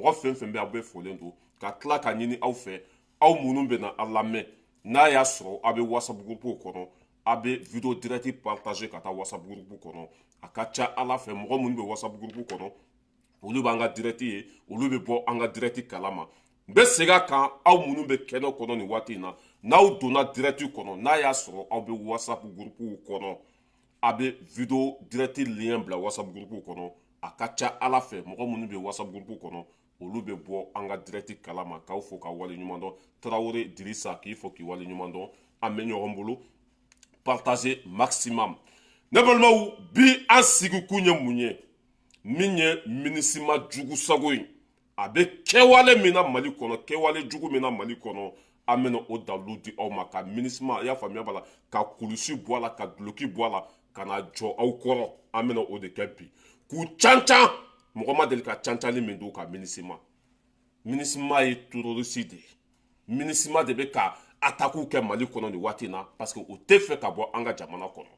Mɔgɔ fɛn fɛn bɛ, aw bɛ folen don ka tila ka ɲini aw fɛ, aw minnu bɛ na aw lamɛn, n'a y'a sɔrɔ aw bɛ WhatsApp groupe kɔnɔ, a bɛ vidéo direct partager ka taa WhatsApp groupe kɔnɔ. A ka ca Ala fɛ, mɔgɔ minnu bɛ WhatsApp groupe kɔnɔ, olu b'an ka direct ye, olu bɛ bɔ an ka direct kalama. N bɛ segin a kan, aw minnu bɛ kɛnɛ kɔnɔ nin waati in na, n'aw donna direct kɔnɔ, n'a y'a sɔrɔ aw bɛ WhatsApp groupe kɔnɔ, a bɛ vidéo direct lien bila WhatsApp groupe kɔnɔ. A ka ca Ala fɛ, mɔgɔ minnu bɛ WhatsApp groupe kɔnɔ, olu bɛ bɔ an ka direct kalama. K'aw fo ka waleɲuman dɔn. Tarawele Dirisa, k'i fo k'i waleɲuman dɔn. An bɛ ɲɔgɔn bolo, partager maximum. Ne balimaw, bi an sigikun ye mun ye? Min ye MINUSMA jugu sago ye, a bɛ kɛwale min na Mali kɔnɔ, kɛwale jugu min na Mali kɔnɔ, an bɛna o dalilu di aw ma ka MINUSMA, i y'a faamuya b'a la, ka kulusi bɔ a la, ka duloki bɔ a la, ka na jɔ aw kɔrɔ. An bɛna o de kɛ bi, k'u cancan. Mɔgɔ ma deli ka cancali min don ka MINUSMA. MINUSMA ye terroriste de ye. MINUSMA de bɛ ka attaque kɛ Mali kɔnɔ nin waati in na, parce que o tɛ fɛ ka bɔ an ka jamana kɔnɔ.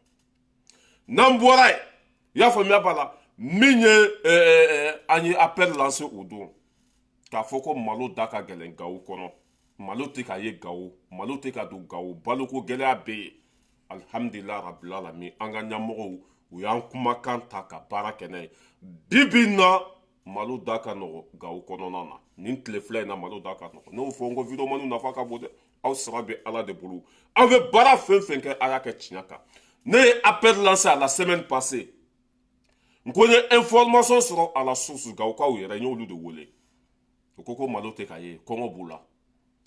N'an bɔra yen, i y'a faamuya b'a la, min ye an ye appel lancé o don k'a fɔ ko malo da ka gɛlɛn Gawo kɔnɔ, malo tɛ ka ye Gawo, malo tɛ ka don Gawo, baloko gɛlɛya bɛ yen. Alihamudulila rabbil alamin, an ka ɲɛmɔgɔw, u y'an kumakan ta ka baara kɛ n'a ye. Bi bi in na, malo da ka nɔgɔ Gawo kɔnɔna na. Nin tile 2 in na, malo da ka nɔgɔ. Ne y'o fɔ n ko videomaniw nafa ka bon dɛ. Aw sara bɛ Ala de bolo. Aw bɛ baara fɛn fɛn kɛ, a y'a kɛ tiɲɛ kan. Ne ye appel lancé à la semaine passée, n ko n ye information sɔrɔ à la source, Gawokaw yɛrɛ, n y'olu de wele, u ko ko malo tɛ ka ye, kɔngɔ b'u la.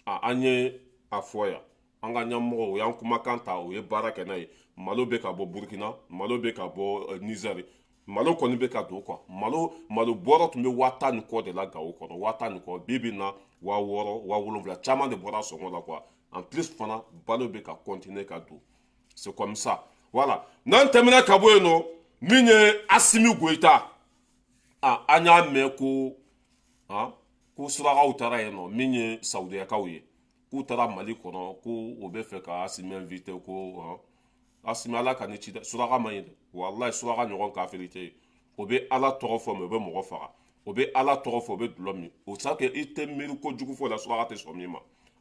A an ye a fɔ yan, an ka ɲɛmɔgɔw, u y'an kumakan ta, u ye baara kɛ n'a ye. Malo bɛ ka bɔ Burukina, malo bɛ ka bɔ Nizɛri, malo kɔni bɛ ka don quoi. Malo bɔrɔ tun bɛ 10 000 ni kɔ de la Gawo kɔnɔ, 10 000 ni kɔ. Bi bi in na, 6000, 7000. Caman de bɔra sɔngɔ la quoi. En plus fana, balo bɛ ka continuer ka don, c'est comme ça, voilà. N'an tɛmɛna ka bɔ yen nɔ, min ye Asimi Goyita, a an y'a mɛn ko han ko surakaw taara yen nɔ, min ye Sawudiyakaw ye, k'u taara Mali kɔnɔ, ko o bɛ fɛ ka Asimi invité, ko han Asimi, Ala ka ni ci dɛ. Suraka man ɲi dɛ, walayi. Suraka ɲɔgɔn kafiri tɛ yen. O bɛ Ala tɔgɔ fɔ mɛ, o bɛ mɔgɔ faga. O bɛ Ala tɔgɔ fɔ, o bɛ dulɔ min. O sa kɛ i tɛ miiri kojugu fɔ la, suraka tɛ sɔn min ma.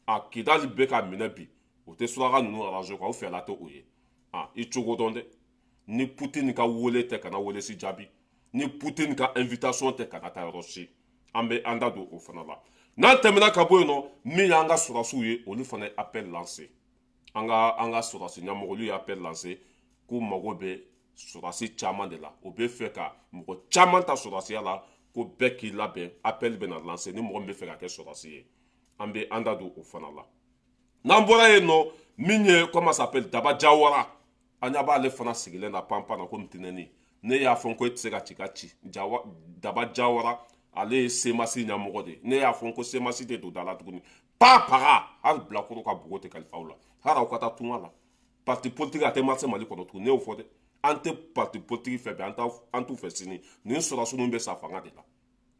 A Kidali bɛ ka minɛ bi, o tɛ suraka ninnu arranger quoi, o fɛla tɛ o ye. A i cogo dɔn dɛ. Ni Poutine ka wele tɛ, kana wele si jaabi. Ni Poutine ka invitation tɛ, kana taa yɔrɔ si. An bɛ an da don o fana la. N'an tɛmɛna ka bɔ yen nɔ, min y'an ka sɔrɔdasiw ye, olu fana ye appel lancé. An ka sɔrɔdasi ɲɛmɔgɔ, olu ye appel lancé k'u mago bɛ sɔrɔdasi caman de la, o bɛ fɛ ka mɔgɔ caman ta sɔrɔdasiya la, ko bɛɛ k'i labɛn, appel bɛna lancé ni mɔgɔ min bɛ fɛ ka kɛ sɔrɔdasi ye. An bɛ an da don o fana la. N'an bɔra yen nɔ, min ye, comment ça s'appelle, Daba Jawara, an ɲɛ b'ale fana sigilen na panpan na komi tɛnɛni. Ne y'a fɔ ko e tɛ se ka ci ka ci. Daba Jawara, ale ye CMAS ɲɛmɔgɔ de ye. Ne y'a fɔ ko CMAS tɛ don da la tuguni, pa paga, hali bilakoro ka bugo tɛ kalifa aw la, hali aw ka taa tunga la. Parti politique a tɛ marcher Mali kɔnɔ tuguni. Ne y'o fɔ dɛ. An tɛ parti politique fɛ bi, an t'u fɛ sini. Nin sɔrɔdasi ninnu bɛ sa fanga de la.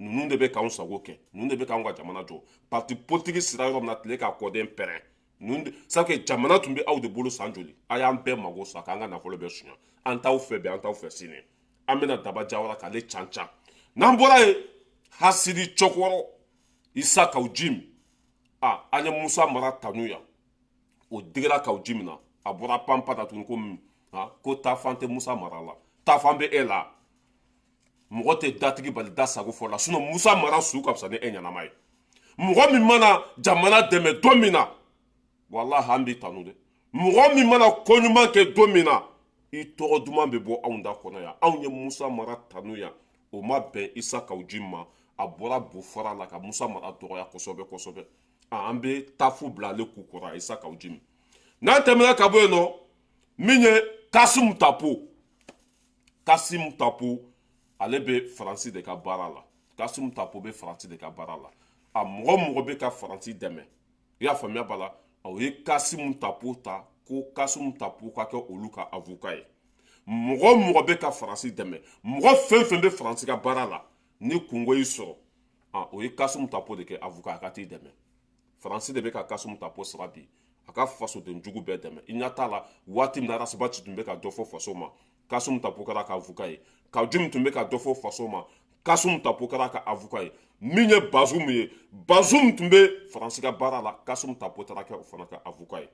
Ninnu de bɛ k'anw sago kɛ, ninnu de bɛ k'anw ka jamana jɔ. Parti politique sira yɔrɔ min na, tile k'a kɔden pɛrɛn. Ninnu c'est que jamana tun bɛ aw de bolo san joli? A y'an bɛɛ mago sa k'an ka nafolo bɛɛ suɲɛ. An t'aw fɛ bi, an t'aw fɛ sini. An bɛna Daba Jawara k'ale can can. N'an bɔra yen, Hasidi Cɔkɔrɔ Isa Kaw Jim, a an ye Musa Mara tanu yan, o digira Kaw Jim na. A bɔra panpa ta tuguni ko min ko taafan tɛ Musa Mara la, taafan bɛ e la. Mɔgɔ tɛ datigi bali da sago fɔ la, sinon Musa Mara su ka fisa ni e ɲɛnama ye. Mɔgɔ min mana jamana dɛmɛ don min na, walahi an b'i tanu dɛ. Mɔgɔ min mana ko ɲuman kɛ don min na, i tɔgɔ duman bɛ bɔ anw da kɔnɔ yan. Anw ye Musa Mara tanu yan, o ma bɛn Isa Kaw Jim ma. A bɔra bofara la ka Musa Mara dɔgɔya kosɛbɛ kosɛbɛ. An bɛ tafu bila ale ku kɔrɔ, Isa Kaw Jim. N'an tɛmɛna ka bɔ yen nɔ, min ye Kasimu Tapo, Kasimu Tapo, ale bɛ Faransi de ka baara la. Kasimu Tapo bɛ Faransi de ka baara la. A mɔgɔ mɔgɔ bɛ ka Faransi dɛmɛ, i y'a faamuya b'a la, o ye Kasimu Tapo ta ko Kasimu Tapo ka kɛ olu ka avocat ye. Mɔgɔ mɔgɔ bɛ ka Faransi dɛmɛ, mɔgɔ fɛn fɛn bɛ Faransi ka baara la, ni kungo y'i sɔrɔ, a o ye Kasimu Tapo de kɛ avocat, a ka t'i dɛmɛ. Faransi de bɛ ka Kasimu Tapo sara bi, a ka fasoden jugu bɛɛ dɛmɛ. I ɲɛ t'a la, waati min na Arasibati tun bɛ ka dɔ fɔ faso ma, Kasimu Tapo kɛra ka avocat ye. Kaw Jim tun bɛ ka dɔ fɔ faso ma. Kassoum Tapo kɛra ka avocat ye. Min ye Bazoum ye, Bazoum tun bɛ Faransi ka baara la, Kassoum Tapo taara kɛ o fana ka avocat ye.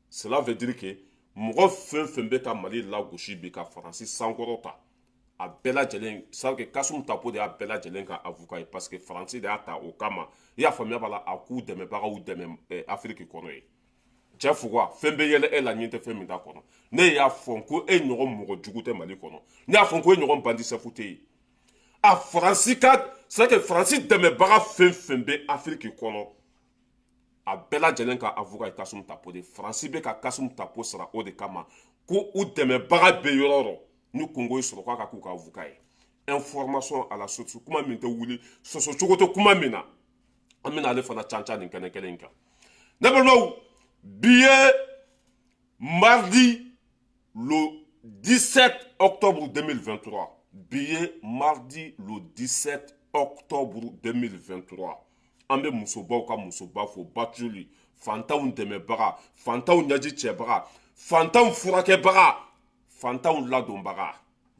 Cela veut dire que mɔgɔ fɛn fɛn bɛ ka Mali lagosi bi ka Faransi sankɔrɔ ta, a bɛɛ lajɛlen, c'est que Kassoum Tapo de y'a bɛɛ lajɛlen ka avocat ye, parce que Faransi de y'a ta o kama. I y'a faamuya b'a la, a k'u dɛmɛbagaw dɛmɛ Afiriki kɔnɔ ye. Cɛ fuga, fɛn bɛ yɛlɛ e la ɲin tɛ fɛn min t'a kɔnɔ. Ne y'a fɔ ko e ɲɔgɔn mɔgɔ jugu tɛ Mali kɔnɔ. Ne y'a fɔ ko e ɲɔgɔn bandit chef tɛ yen. A Faransi ka, c'est que Faransi dɛmɛbaga fɛn fɛn bɛ Afiriki kɔnɔ, a bɛɛ lajɛlen ka avocat ye Kassoum Tapo de. Faransi bɛ ka Kassoum Tapo sara o de kama, ko u dɛmɛbaga bɛ yɔrɔ o yɔrɔ ni kungo ye sɔrɔ k'a ka k'u ka avocat ye. Information à la source, kuma min tɛ wuli sɔsɔ cogo tɛ kuma min na, an bɛna ale fana cancan nin kɛnɛ kelen in kan. Ne balimaw, bi ye mardi le 17 octobre 2023. Bi ye mardi le 17 octobre 2023. An bɛ musobaw ka musoba fo, Batuli, fantanw dɛmɛbaga, fantanw ɲɛji cɛbaga, fantanw furakɛbaga, fantanw ladonbaga.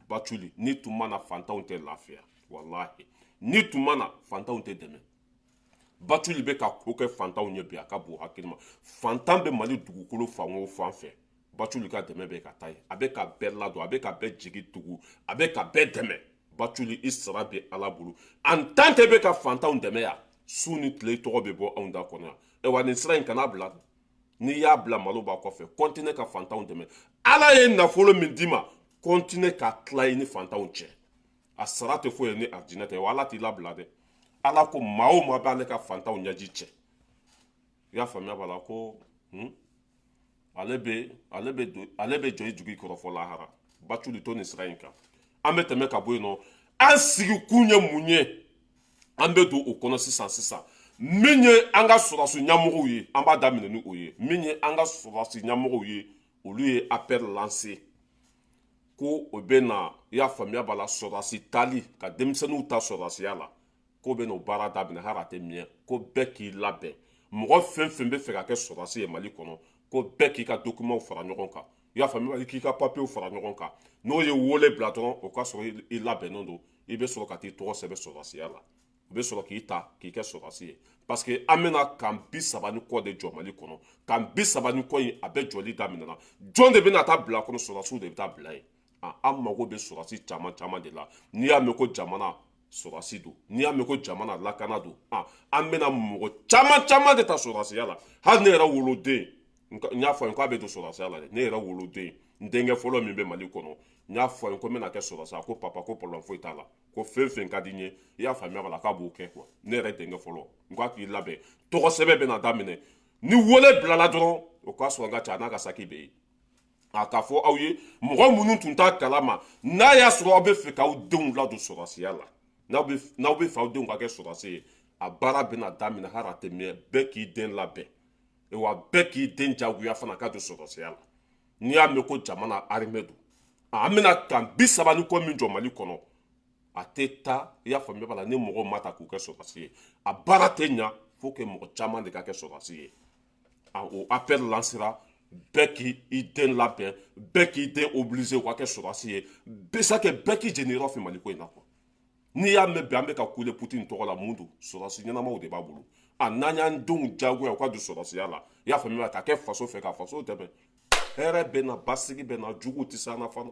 Batuli, ni tun ma na fantanw tɛ lafiya, walahi ni tun ma na fantanw tɛ dɛmɛ. Batuli bɛ ka ko kɛ fantanw ye bi, a ka bon hakili ma. Fantan bɛ Mali dugukolo fan o fan fɛ, Batuli ka dɛmɛ bɛ ka taa ye. A bɛ ka bɛɛ ladon, a bɛ ka bɛɛ jigi tugu, a bɛ ka bɛɛ dɛmɛ. Batuli, i sara bɛ Ala bolo. En tant que bɛ ka fantanw dɛmɛ yan, su ni tile tɔgɔ bɛ bɔ anw da kɔnɔ yan. Wa nin sira in kana bila, n'i y'a bila malo b'a kɔfɛ. Continue ka fantanw dɛmɛ. Ala ye nafolo min d'i ma, continue ka tila i ni fantanw cɛ. A sara tɛ foyi ye ni arijinɛ tɛ. Wa Ala t'i labila dɛ. Ala ko maa o maa b'ale ka fantanw ɲɛji cɛ, i y'a faamuya b'a la, ko ale bɛ ale bɛ don, ale bɛ jɔ i jigi kɔrɔ fɔ lahara. Batuli, to nin sira in kan. An bɛ tɛmɛ ka bɔ yen nɔ. An sigikun ye mun ye? An bɛ don o kɔnɔ sisan sisan. Min ye an ka sɔrɔdasi ɲɛmɔgɔw ye, an b'a daminɛ ni o ye. Min ye an ka sɔrɔdasi ɲɛmɔgɔw ye, olu ye appel lancé ko o bɛ na, i y'a faamuya b'a la, sɔrɔdasi tali ka denmisɛnninw ta sɔrɔdasiya la, k'o bɛ n'o baara daminɛ hali a tɛ mɛn. Ko bɛɛ k'i labɛn, mɔgɔ fɛn fɛn bɛ fɛ ka kɛ sɔrɔdasi ye Mali kɔnɔ, ko bɛɛ k'i ka documentw fara ɲɔgɔn kan, i y'a faamuya, k'i ka papiyew fara ɲɔgɔn kan. N'o ye wele bila dɔrɔn, o ka sɔrɔ i labɛnnen don, i bɛ sɔrɔ ka t'i tɔgɔ sɛbɛn sɔrɔdasiya la, u bɛ sɔrɔ k'i ta k'i kɛ sɔrɔdasi ye. Parce que an bɛna camp 30 ni kɔ de jɔ Mali kɔnɔ. Camp 30 ni kɔ in, a bɛ jɔli daminɛna. Jɔn de bɛna taa bila kɔnɔ? Sɔrɔdasiw de bɛ taa bila yen. An mago bɛ sɔrɔdasi caman caman de la. N'i y'a mɛn ko jamana, sɔrɔdasi don. N'i y'a mɛn ko jamana, lakana don. An bɛna mɔgɔ caman caman de ta sɔrɔdasiya la. Hali ne yɛrɛ woloden, n y'a fɔ a ye k'a bɛ don sɔrɔdasiya la dɛ. Ne yɛrɛ woloden, n denkɛ fɔlɔ min bɛ Mali kɔnɔ, n y'a fɔ a ye ko n bɛna kɛ sɔrɔdasi. A ko papa, ko problème foyi t'a la, ko fɛn fɛn ka di n ye, i y'a faamuya b'a la, k'a b'o kɛ quoi. Ne yɛrɛ denkɛ fɔlɔ, n k'a k'i labɛn, tɔgɔ sɛbɛn bɛna daminɛ. Ni wele bilala dɔrɔn, o k'a sɔrɔ n ka ca a n'a ka saki bɛ yen. A k'a fɔ aw ye, mɔgɔ minnu tun t'a kalama, n'a y'a sɔrɔ aw bɛ fɛ k'aw denw ladon sɔrɔdasiya la, n'aw bɛ fɛ aw denw ka kɛ sɔrɔdasi ye, a baara bɛna daminɛ hali a tɛ mɛn. Bɛɛ k'i den labɛn, wa bɛɛ k'i den jagoya fana ka don sɔrɔdasiya la. N'i y'a mɛn ko jamana, armée don. An bɛna camp 30 ni kɔ min jɔ Mali kɔnɔ, a tɛ taa, i y'a faamuya b'a la, ni mɔgɔw ma ta k'u kɛ sɔrɔdasi ye, a baara tɛ ɲa. Faut que mɔgɔ caman de ka kɛ sɔrɔdasi ye. O appel lancera, bɛɛ k'i den labɛn, bɛɛ k'i den obligé u ka kɛ sɔrɔdasi ye. Bɛɛ sa kɛ, bɛɛ k'i jeni yɔrɔ fɛ Mali ko in na quoi. N'i y'a mɛn bi an bɛ ka kule Poutine tɔgɔ la, mun don? Sɔrɔdasi ɲɛnamaw de b'a bolo. A n'an y'an denw jagoya u ka don sɔrɔdasiya la, i y'a faamuya, ka kɛ faso fɛ, ka faso dɛmɛ, hɛrɛ bɛ na, basigi bɛ na, juguw tɛ se an na fana.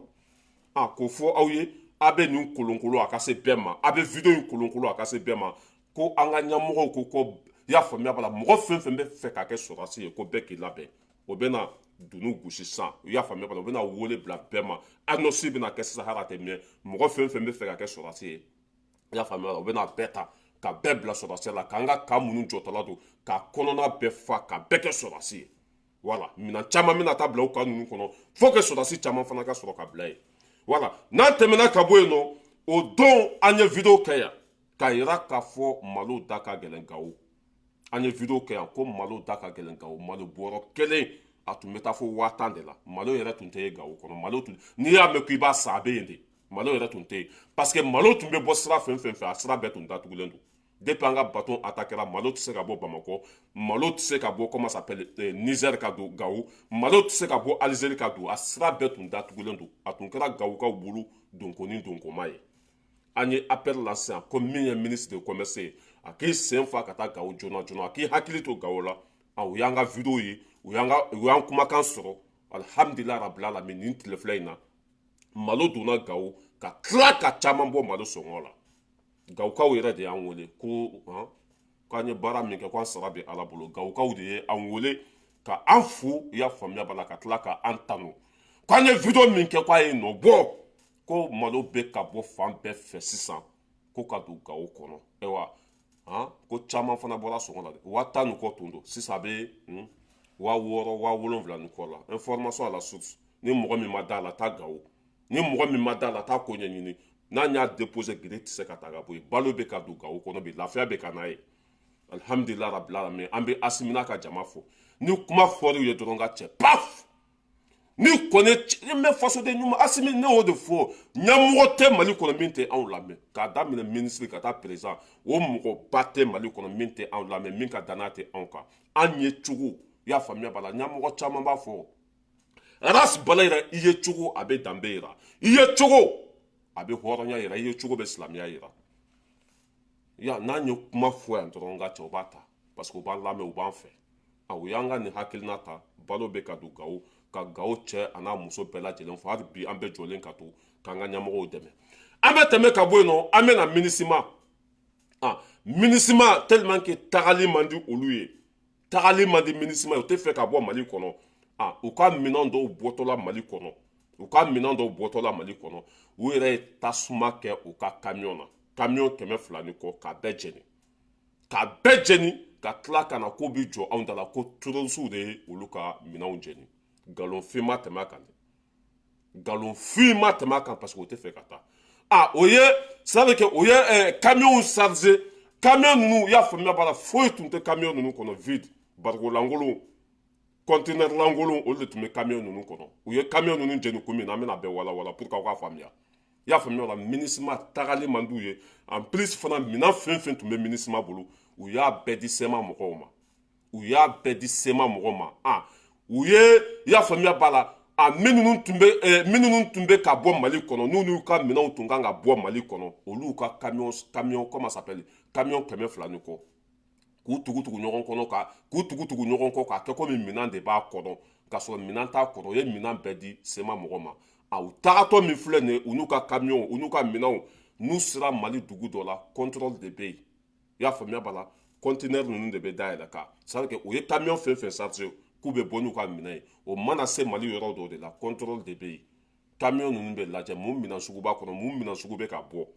A k'o fɔ aw ye, a bɛ nin kolonkolo a ka se bɛɛ ma, a bɛ vidéo in kolonkolo a ka se bɛɛ ma, ko an ka ɲɛmɔgɔw ko i y'a faamuya b'a la, mɔgɔ fɛn fɛn bɛ fɛ ka kɛ sɔrɔdasi ye, ko bɛɛ k'i labɛn. O bɛna dunu gosi sisan, i y'a faamuya b'a la, u bɛna wele bila bɛɛ ma. Annonce bɛna kɛ sisan hali a tɛ mɛn. Mɔgɔ fɛn fɛn bɛ fɛ ka kɛ sɔrɔdasi ye, i y'a faamuya, u bɛna bɛɛ ta ka bɛɛ bila sɔrɔdasiya la, k'an ka camp minnu jɔtɔla don, ka kɔnɔna bɛɛ fa, ka bɛɛ kɛ sɔrɔdasi ye. Wala minɛn caman bɛna taa bila u camp ninnu kɔnɔ, fo que sɔrɔdasi caman fana ka sɔrɔ ka bila yen. Wala n'an tɛmɛna ka bɔ yen nɔ, o don an ye vidéo kɛ yan k'a yira k'a fɔ malo da ka gɛlɛn Gawo. An ye vidéo kɛ yan ko malo da ka gɛlɛn Gawo. Malo bɔrɔ kelen, a tun bɛ taa fo 10 000 de la. Malo yɛrɛ tun tɛ ye Gawo kɔnɔ. Malo tun, n'i y'a mɛn k'i b'a san, a bɛ yen de. Malo yɛrɛ tun tɛ yen, parce que malo tun bɛ bɔ sira fɛn fɛn fɛ, a sira bɛɛ tun datugulen don. Depuis an ka bateau attaquera, malo tɛ se ka bɔ Bamakɔ, malo tɛ se ka bɔ, comment s'appelle, Niger ka don Gawo, malo tɛ se ka bɔ Algérie ka don. A sira bɛɛ tun datugulen don. A tun kɛra Gawokaw bolo donko ni donkoma ye. An ye appel lancer yan ko min ye ministre de commerce ye, a k'i sen fa ka taa Gawo joona joona, a k'i hakili to Gawo la. U y'an ka vidéo ye, u y'an kumakan sɔrɔ. Alhamdulilayi rabbil alamin, nin tile fila in na malo donna Gawo ka tila ka caman bɔ malo sɔngɔ la. Gawokaw yɛrɛ de y'an wele ko k'an ye baara min kɛ, k'an sara bɛ Ala bolo. Gawokaw de ye an wele ka an fo, i y'a faamuya b'a la, ka tila ka an tanu k'an ye vidéo min kɛ k'a ye nɔ bɔ, ko malo bɛ ka bɔ fan bɛɛ fɛ sisan ko ka don Gawo kɔnɔ. Ayiwa, ko caman fana bɔra sɔngɔ la dɛ, 10 000 ni kɔ tun don, sisan a bɛ 6000, 7000 ni kɔ la. Information à la source, ni mɔgɔ min ma da la, taa Gawo. Ni mɔgɔ min ma da la, taa ko ɲɛɲini. N'an y'a déposé, gere tɛ se ka ta ka bɔ yen. Balo bɛ ka don Gawo kɔnɔ bi, lafiya bɛ ka n'a ye. Alhamdulilayi rabbil alamin. An bɛ Asimi n'a ka jama fo. Ni kuma fɔr'u ye dɔrɔn ka cɛ paf, ni kɔni n bɛ fasoden ɲuman Asimi, ne y'o de fɔ, ɲɛmɔgɔ tɛ Mali kɔnɔ min tɛ anw lamɛn, k'a daminɛ ministre ka taa président, o mɔgɔba tɛ Mali kɔnɔ min tɛ anw lamɛn, min ka danaya tɛ anw kan. An ye cogo, i y'a faamuya b'a la, ɲɛmɔgɔ caman b'a fɔ Ras Bala yɛrɛ, i ye cogo a bɛ danbe yira, i ye cogo a bɛ hɔrɔnya yira, i ye cogo bɛ silamɛya yira. Ya n'an ye kuma fɔ yan dɔrɔn ka cɛ, u b'a ta parce que u b'an lamɛn, u b'an fɛ. U y'an ka nin hakilina ta, balo bɛ ka don Gawo, ka Gawo cɛ a n'a muso bɛɛ lajɛlen fo. Hali bi an bɛ jɔlen ka to k'an ka ɲɛmɔgɔw dɛmɛ. An bɛ tɛmɛ ka bɔ yen nɔ, an bɛ na MINUSMA. MINUSMA tellement que tagali man di olu ye, tagali man di MINUSMA ye, u tɛ fɛ ka bɔ Mali kɔnɔ. U ka minɛn dɔw bɔtɔla Mali kɔnɔ, u ka minɛn dɔw bɔtɔla Mali kɔnɔ, u yɛrɛ ye tasuma kɛ u ka camion na, camion 200 ni kɔ, k'a bɛɛ jeni, k'a bɛɛ jeni, ka tila ka na k'o bi jɔ anw da la ko terroristew de ye olu ka minɛnw jeni. Nkalonfin ma tɛmɛ a kan dɛ, nkalonfin ma tɛmɛ a kan, parce que u tɛ fɛ ka taa. O ye c'est à dire que o ye camion chargé, camion ninnu, i y'a faamuya b'a la, foyi tun tɛ camion ninnu kɔnɔ, vide, bariko lankolon, conteneur lankolon, olu de tun bɛ camion ninnu kɔnɔ. U ye camion ninnu jeni kun min na, an bɛna bɛɛ walawala pour que aw k'a faamuya. I y'a faamuya la, MINUSMA tagali man d'u ye. En plus fana, minɛn fɛn fɛn tun bɛ MINUSMA bolo, u y'a bɛɛ di CMA mɔgɔw ma, u y'a bɛɛ di CMA mɔgɔw ma. U ye, i y'a faamuya b'a la, minnu tun bɛ minnu tun bɛ ka bɔ Mali kɔnɔ, n'u n'u ka minɛnw tun kan ka bɔ Mali kɔnɔ, olu ka camion, comment s'appelle, camion 200 ni kɔ, k'u tugu tugu ɲɔgɔn kɔnɔ, ka k'u tugu tugu ɲɔgɔn kɔ, k'a kɛ komi minɛn de b'a kɔnɔ, k'a sɔrɔ minɛn t'a kɔnɔ. U ye minɛn bɛɛ di CMA mɔgɔ ma. U tagatɔ min filɛ nin ye, u n'u ka camion, u n'u ka minɛnw, n'u sera Mali dugu dɔ la, contrôle de bɛ yen. I y'a faamuya b'a la, conteneur ninnu de bɛ dayɛlɛ ka, c'est à dire que u ye camion fɛn fɛn chargé k'u bɛ bɔ n'u ka minɛn ye, o mana se Mali yɔrɔ dɔw de la, contrôle de bɛ yen, camion ninnu bɛ lajɛ, mun minɛn sugu b'a kɔnɔ, mun minɛn sugu bɛ ka bɔ.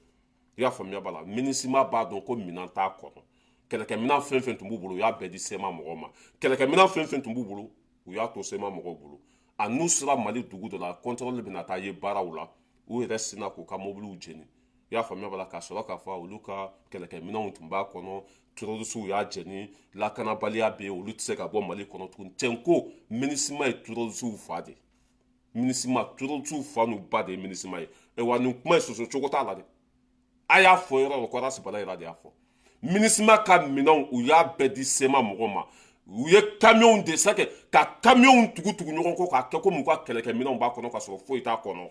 I y'a faamuya b'a la, MINUSMA b'a dɔn ko minɛn t'a kɔnɔ. Kɛlɛkɛminɛn fɛn fɛn tun b'u bolo, u y'a bɛɛ di CMA mɔgɔw ma. Kɛlɛkɛminɛn fɛn fɛn tun b'u bolo, u y'a to CMA mɔgɔw bolo. A n'u sera Mali dugu dɔ la, contrôle bɛna taa ye baaraw la, u yɛrɛ sinna k'u ka mobiliw jeni. I y'a faamuya b'a la, ka sɔrɔ k'a fɔ olu ka kɛlɛkɛminɛnw tun b'a kɔnɔ, terroristew y'a jeni, lakanabaliya bɛ yen, olu tɛ se ka bɔ Mali kɔnɔ tuguni. Cɛn ko MINUSMA ye terroristew fa de, MINUSMA terroristew fa n'u ba de ye MINUSMA ye. Wa nin kuma in sɔsɔ cogo t'a la dɛ, a y'a fɔ yɔrɔ o ko Ras Bala yɛrɛ de y'a fɔ. MINUSMA ka minɛnw, u y'a bɛɛ di CMA mɔgɔw ma. U ye camion de sakɛ ka camionw tugu tugu ɲɔgɔn kɔ, k'a kɛ komi u ka kɛlɛkɛminɛnw b'a kɔnɔ, k'a sɔrɔ foyi t'a kɔnɔ.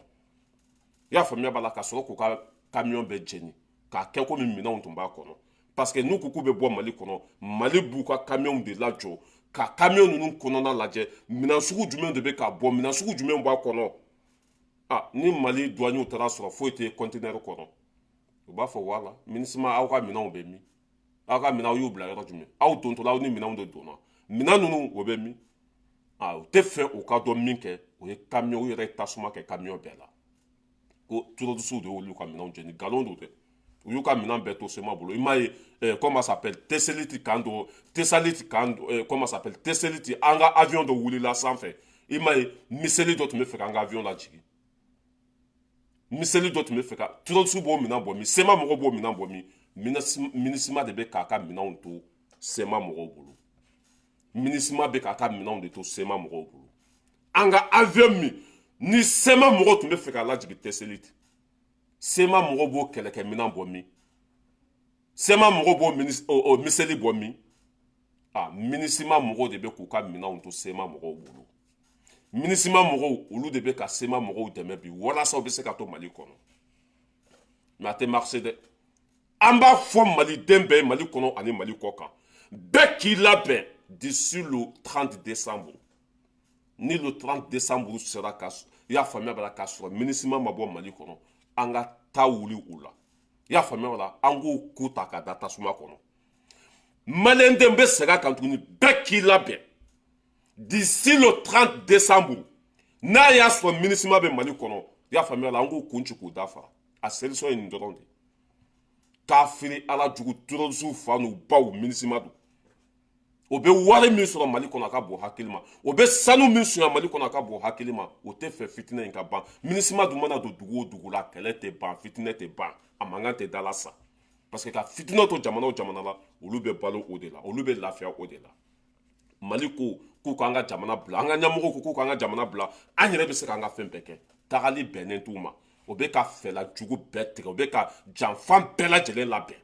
I y'a faamuya b'a la, ka sɔrɔ k'u ka camion bɛɛ jeni, k'a kɛ komi minɛnw tun b'a kɔnɔ, parce que n'u ko k'u bɛ bɔ Mali kɔnɔ, Mali b'u ka camionw de lajɔ ka camion ninnu kɔnɔna lajɛ, minɛn sugu jumɛn de bɛ ka bɔ, minɛn sugu jumɛn b'a kɔnɔ. Ni Mali douaniers taara sɔrɔ foyi tɛ conteneur kɔnɔ, u b'a fɔ wala MINUSMA, aw ka minɛnw bɛ min? Aw ka minɛnw y'u bila yɔrɔ jumɛn? Aw dontɔla, aw ni minɛnw de donna, minɛn ninnu o bɛ min? U tɛ fɛ u ka dɔn min kɛ, o ye camion, u yɛrɛ ye tasuma kɛ camion bɛɛ la, ko terroristew de y'olu ka minɛnw jeni. Nkalon don dɛ, u y'u ka minɛn bɛɛ to CMA bolo. I m'a ye, comment s'appelle, Tessalit kan dɔ, Tessalit kan, comment s'appelle, Tessalit, an ka avion dɔ wulila sanfɛ, i m'a ye, missile dɔ tun bɛ fɛ k'an ka avion lajigin, missile dɔ tun bɛ fɛ ka, terroriste b'o minɛn bɔ min? CMA mɔgɔw b'o minɛn bɔ min? MINUSMA de bɛ k'a ka minɛnw to CMA mɔgɔw bolo. MINUSMA bɛ k'a ka minɛnw de to CMA mɔgɔw bolo. An ka avion min ni CMA mɔgɔw tun bɛ fɛ k'a lajigin Tessalit, CMA mɔgɔw b'o kɛlɛkɛminɛn bɔ min? CMA mɔgɔw b'o missile bɔ min? MINUSMA mɔgɔw de bɛ k'u ka minɛnw to CMA mɔgɔw bolo. MINUSMA mɔgɔw, olu de bɛ ka CMA mɔgɔw dɛmɛ bi walasa u bɛ se ka to Mali kɔnɔ. Mais a tɛ marcher dɛ. An b'a fɔ maliden bɛɛ ye, Mali kɔnɔ ani Mali kɔ kan, bɛɛ k'i labɛn d'ici le 30 décembre. Ni le 30 décembre sera, ka i y'a faamuya b'a la, k'a sɔrɔ MINUSMA ma bɔ Mali kɔnɔ, an ka taa wuli u la. I y'a faamuya b'a la, an k'o ko ta ka da tasuma kɔnɔ. Maliyɛnden bɛ segin a kan tuguni, bɛɛ k'i labɛn d'ici le 30 décembre. N'a y'a sɔrɔ MINUSMA bɛ Mali kɔnɔ, i y'a faamuya la, an k'o kun ci k'o dafa. A solution ye nin dɔrɔn de: kafiri ala jugu terroriste fa n'u baw, MINUSMA don. O bɛ wari min sɔrɔ Mali kɔnɔ, a ka bon hakili ma. O bɛ sanu min sunya Mali kɔnɔ, a ka bon hakili ma. O tɛ fɛ fitinɛ in ka ban. MINUSMA dun mana don dugu o dugu la, kɛlɛ tɛ ban, fitinɛ tɛ ban, a mankan tɛ da la sa, parce que ka fitinɛ to jamana o jamana la, olu bɛ balo o de la, olu bɛ lafiya o de la. Mali ko k'u k'an ka jamana bila, an ka ɲɛmɔgɔw ko k'u k'an ka jamana bila, an yɛrɛ bɛ se k'an ka fɛn bɛɛ kɛ. Tagali bɛnnen t'u ma. O bɛ ka fɛla jugu bɛɛ tigɛ, o bɛ ka janfan bɛɛ lajɛlen labɛn.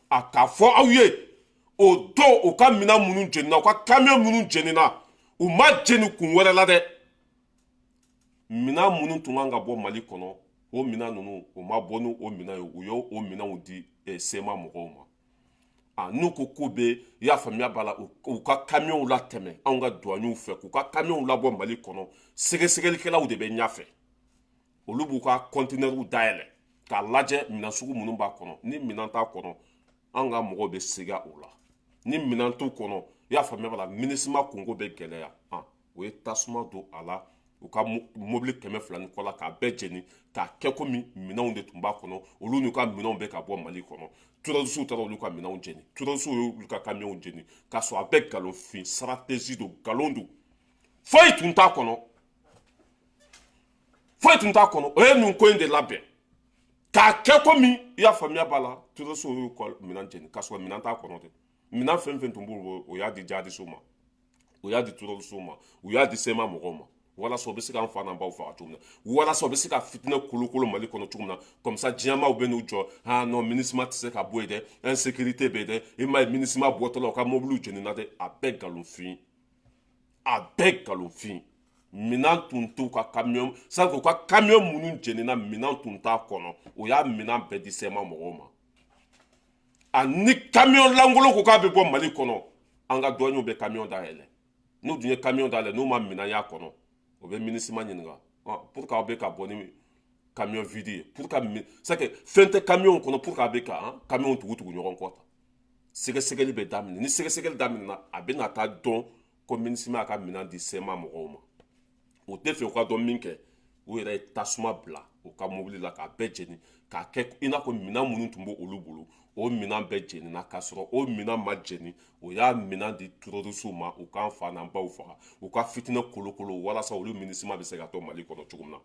A k'a fɔ aw ye, o don, u ka minɛn minnu jenina, u ka camion minnu jenina, u ma jeni kun wɛrɛ la dɛ. Minɛn minnu tun kan ka bɔ Mali kɔnɔ, o minɛn ninnu, o ma bɔ ni o minɛn ye. U y'o o minɛnw di CMA mɔgɔw ma. A n'u ko k'u bɛ, i y'a faamuya b'a la, u ka kamiyɔnw latɛmɛ anw ka duwaniw fɛ, k'u ka kamiyɔnw labɔ Mali kɔnɔ, sɛgɛsɛgɛlikɛlaw de bɛ ɲɛfɛ. Olu b'u ka kɔntinɛriw dayɛlɛ k'a lajɛ minɛn sugu minnu b'a kɔnɔ. Ni minɛn t'a kɔnɔ, an ka mɔgɔw bɛ siga o la. Ni minɛn t'u kɔnɔ, i y'a faamuya b'a la, MINUSMA kunko bɛ gɛlɛya. O ye tasuma don a la, u ka mobili 200 ni kɔ la, k'a bɛɛ jeni, k'a kɛ komi minɛnw de tun b'a kɔnɔ. Olu n'u ka minɛnw bɛ ka bɔ Mali kɔnɔ. Terroristew taara olu ka minɛnw jeni, terroristew y'olu ka kamiyɔnw jeni, k'a sɔrɔ a bɛɛ nkalonfin stratégie don, nkalon don, foyi tun t'a kɔnɔ, foyi tun t'a kɔnɔ. O ye nin ko in de labɛn k'a kɛ komi, i y'a faamuya b'a la, terroristew y'u ka minɛn jeni, k'a sɔrɔ minɛn t'a kɔnɔ dɛ. Minɛn fɛn fɛn tun b'u bolo, o y'a di jihadistew ma, o y'a di terroristew ma, u y'a di CMA mɔgɔw ma, walasa u bɛ se k'an fa n'an baw faga cogo min na, walasa u bɛ se ka fitinɛ kolokolo Mali kɔnɔ cogo min na. Comme ça diɲɛmaaw bɛ n'u jɔ: ah non, MINUSMA tɛ se ka bɔ yen dɛ, insécurité bɛ yen dɛ. I m'a ye, MINUSMA bɔtɔla, u ka mobiliw jenina dɛ. A bɛɛ nkalonfin, a bɛɛ nkalonfin. Minɛn tun t'u ka camion, c'est u ka camion minnu jenina, minɛn tun t'a kɔnɔ. O y'a minɛn bɛɛ di CMA mɔgɔw ma. A ni camion lankolon ko k'a bɛ bɔ Mali kɔnɔ, an ka douaniers bɛ camion dayɛlɛ. N'u dun ye camion dayɛlɛ, n'u ma minɛn y'a kɔnɔ, o bɛ MINUSMA ɲininka: pour que aw bɛ ka bɔ ni camion vide ye, pour que c'est que fɛn tɛ camion kɔnɔ, pour que a bɛ ka camion tugu tugu ɲɔgɔn kɔ tan? Sɛgɛsɛgɛli bɛ daminɛ. Ni sɛgɛsɛgɛli daminɛna, a bɛ na taa dɔn ko MINUSMA y'a ka minɛn di CMA mɔgɔw ma. O tɛ fɛ u ka dɔn min kɛ, u yɛrɛ ye tasuma bila u ka mobili la k'a bɛɛ jeni, k'a kɛ i n'a fɔ minɛn minnu tun b'olu bolo, o minɛn bɛɛ jenina, k'a sɔrɔ o minɛn ma jeni. O y'a minɛn di terroristew ma, u k'an fa n'an baw faga, u ka fitinɛ kolokolo, walasa olu MINUSMA bɛ se ka to Mali kɔnɔ cogo min na.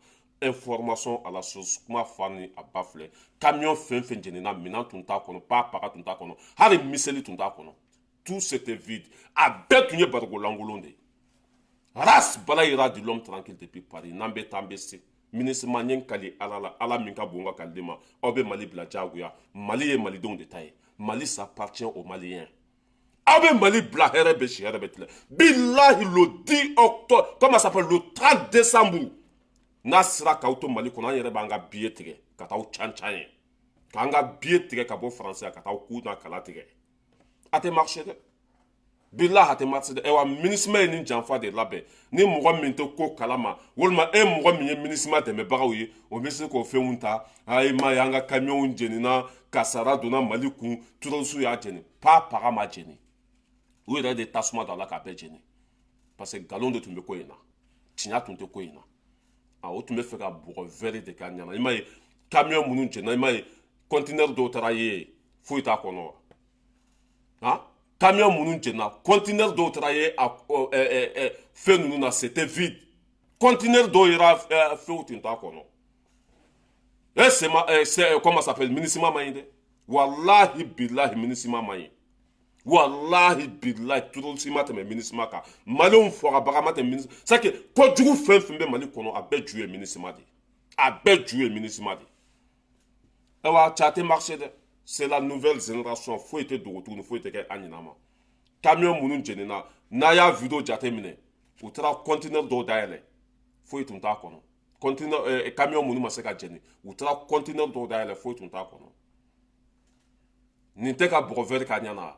Information à la source, kuma fa ni a ba filɛ. Camion fɛn fɛn jenina, minɛn tun t'a kɔnɔ, pa paga tun t'a kɔnɔ, hali miseli tun t'a kɔnɔ. Tout c'était vide. A bɛɛ tun ye barigo lankolon de ye. Ras Balayira de l'homme tranquille depuis Paris. N'an bɛ taa, an bɛ se. MINUSMA, n ye n kali Ala la, Ala min ka bon ka kaliden ma, aw bɛ Mali bila diyagoya. Mali ye malidenw de ta ye. Mali s'appartient aux Maliens. Aw bɛ Mali bila, hɛrɛ bɛ si, hɛrɛ bɛ tile. Bilahi, le 10 octobre, comment ça s'appelle, le 30 décembre, n'a sera k'aw to Mali kɔnɔ, an yɛrɛ b'an ka billet tigɛ ka taa aw can can ye, k'an ka billet tigɛ ka bɔ Faransi ka taa ku n'a kala tigɛ. A tɛ marcher dɛ, bilahi, a tɛ marcher dɛ. Ayiwa, MINUSMA ye nin janfa de labɛn. Ni mɔgɔ min tɛ ko kalama, walima e mɔgɔ min ye MINUSMA dɛmɛbagaw ye, o bɛ se k'o fɛnw ta: a ye ma ye, an ka kamiyɔnw jenina, kasara donna Mali kun, terroriste y'a jeni. Pa paga ma jeni, u yɛrɛ de tasuma don a la k'a bɛɛ jeni, parce que nkalon de tun bɛ ko in na, tiɲɛ tun tɛ ko in na. A o tun bɛ fɛ ka bɔgɔ vɛri de k'a ɲɛna. I m'a ye, camion minnu jenina, i m'a ye, conteneur dɔw taara ye, foyi t'a kɔnɔ wa? Han, camion minnu jenina, conteneur dɔw taara ye, a fɛn ninnu na, c'était vide. Conteneur dɔw yera, fɛnw tun t'a kɔnɔ. E sema c'est comment ça s'appelle, MINUSMA ma ɲi dɛ. Wallahi billahi, MINUSMA ma ɲi. Wallahi billahi, terrorisme ma tɛmɛ MINUSMA kan. Maliyɛnw fagabaga ma tɛmɛ MINUSMA. C'est que kojugu fɛn fɛn bɛ Mali kɔnɔ, a bɛɛ ju ye MINUSMA de ye, a bɛɛ ju ye MINUSMA de ye. Ayiwa, cɛ, a tɛ marcher dɛ. C'est la nouvelle génération. Foyi tɛ dogo tuguni, foyi tɛ kɛ an ɲinɛ ma. Camion minnu jenina, n'a y'a vidéo jateminɛ, u taara conteneur dɔw dayɛlɛ, foyi tun t'a kɔnɔ. Conteneur camion minnu ma se ka jeni, u taara conteneur dɔw dayɛlɛ, foyi tun t'a kɔnɔ. Nin tɛ ka bɔgɔ vɛri ka ɲana.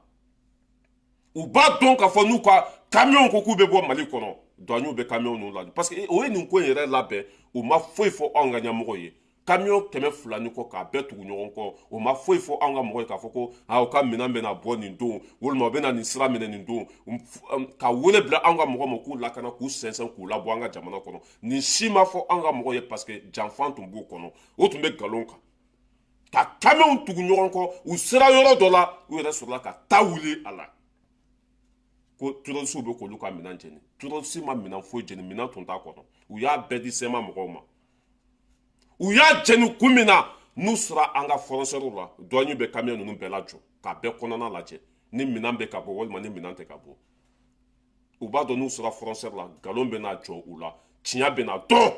U b'a dɔn k'a fɔ n'u ka camion ko k'u bɛ bɔ Mali kɔnɔ, douaniers bɛ camion ninnu lajɔ, parce que o ye nin ko in yɛrɛ labɛn. U ma foyi fɔ anw ka ɲɛmɔgɔ ye. Camion 200 ni kɔ k'a bɛɛ tugu ɲɔgɔn kɔ, o ma foyi fɔ anw ka mɔgɔ ye k'a fɔ ko aa, u ka minɛn bɛna bɔ nin don, walima u bɛna nin sira minɛ nin don, ka wele bila anw ka mɔgɔ ma k'u lakana, k'u sɛnsɛn, k'u labɔ an ka jamana kɔnɔ. Nin si ma fɔ anw ka mɔgɔ ye, parce que janfan tun b'u kɔnɔ, o tun bɛ nkalon kan. Ka camionw tugu ɲɔgɔn kɔ, u sera yɔrɔ dɔ la, u yɛrɛ sɔrɔla ka taa wuli a la ko terroristew bɛ k'olu ka minɛn jeni. Terroriste ma minɛn foyi jeni, minɛn tun t'a kɔnɔ. U y'a bɛɛ di CMA mɔgɔw ma. U y'a jeni kun min na, n'u sera an ka frontière la, douane bɛ camion ninnu bɛɛ lajɔ k'a bɛɛ kɔnɔna lajɛ ni minɛn bɛ ka bɔ walima ni minɛn tɛ ka bɔ. U b'a dɔn n'u sera frontière la, nkalon bɛ na jɔ u la, tiɲɛ bɛ na dɔn.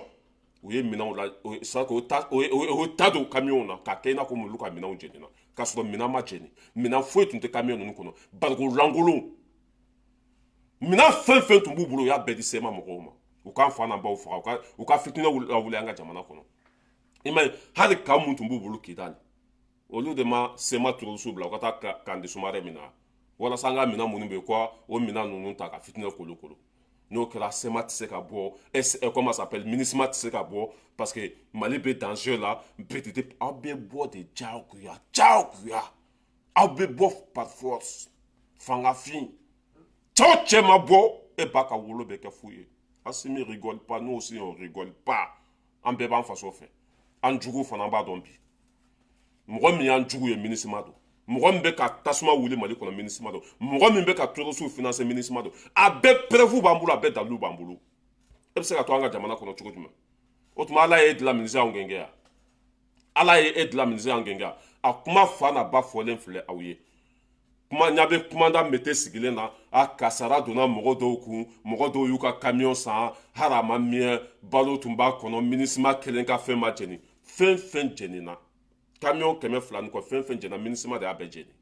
U ye minɛnw la, o ye ta don camion na k'a kɛ i n'a fɔ olu ka minɛnw jenina, k'a sɔrɔ minɛn ma jeni. Minɛn foyi tun tɛ camion ninnu kɔnɔ, bariko lankolon. Minɛn fɛn fɛn tun b'u bolo, u y'a bɛɛ di CMA mɔgɔw ma. U k'an fa n'an baw faga, u ka fitinɛw lawuli an ka jamana kɔnɔ. I m'a ye, hali camp mun tun b'u bolo Kidali, olu de ma CMA terroristew bila u ka taa camp de Sumare minɛ, walasa an ka minɛn minnu bɛ yen, ko o minɛn ninnu ta ka fitinɛ kolokolo. N'o kɛra, CMA tɛ se ka bɔ, comment ça s'appelle, MINUSMA tɛ se ka bɔ, parce que Mali bɛ danger la. Peut-être aw bɛ bɔ de diyagoya, diyagoya aw bɛ bɔ par force. Fangafin cɛ o cɛ ma bɔ, e ba ka wolo bɛ kɛ fu ye. Assimi rigole pas, nous aussi on rigole pas. An bɛɛ b'an faso fɛ. An jugu fana b'a dɔn bi, mɔgɔ min y'an jugu ye, MINUSMA don. Mɔgɔ min bɛ ka tasuma wuli Mali kɔnɔ, MINUSMA don. Mɔgɔ min bɛ ka terroristew financer, MINUSMA don. A bɛɛ preuve b'an bolo, a bɛɛ dalilu b'an bolo. E bɛ se ka to an ka jamana kɔnɔ cogo jumɛn? O tuma Ala ye e dilan ministre anw gɛn yan, Ala ye e dilan ministre anw gɛn yan. A kuma fa n'a ba fɔlen filɛ aw ye. Kuma ɲa bɛ kumanda mete sigilen na. A kasara donna mɔgɔ dɔw kun, mɔgɔ dɔw y'u ka camion san, hali a ma miyɛ, balo tun b'a kɔnɔ. MINUSMA kelen ka fɛn ma jeni. Fɛn fɛn jenina, camion 200 ni kɔ, fɛn fɛn jɛna, MINUSMA de y'a bɛɛ jeni,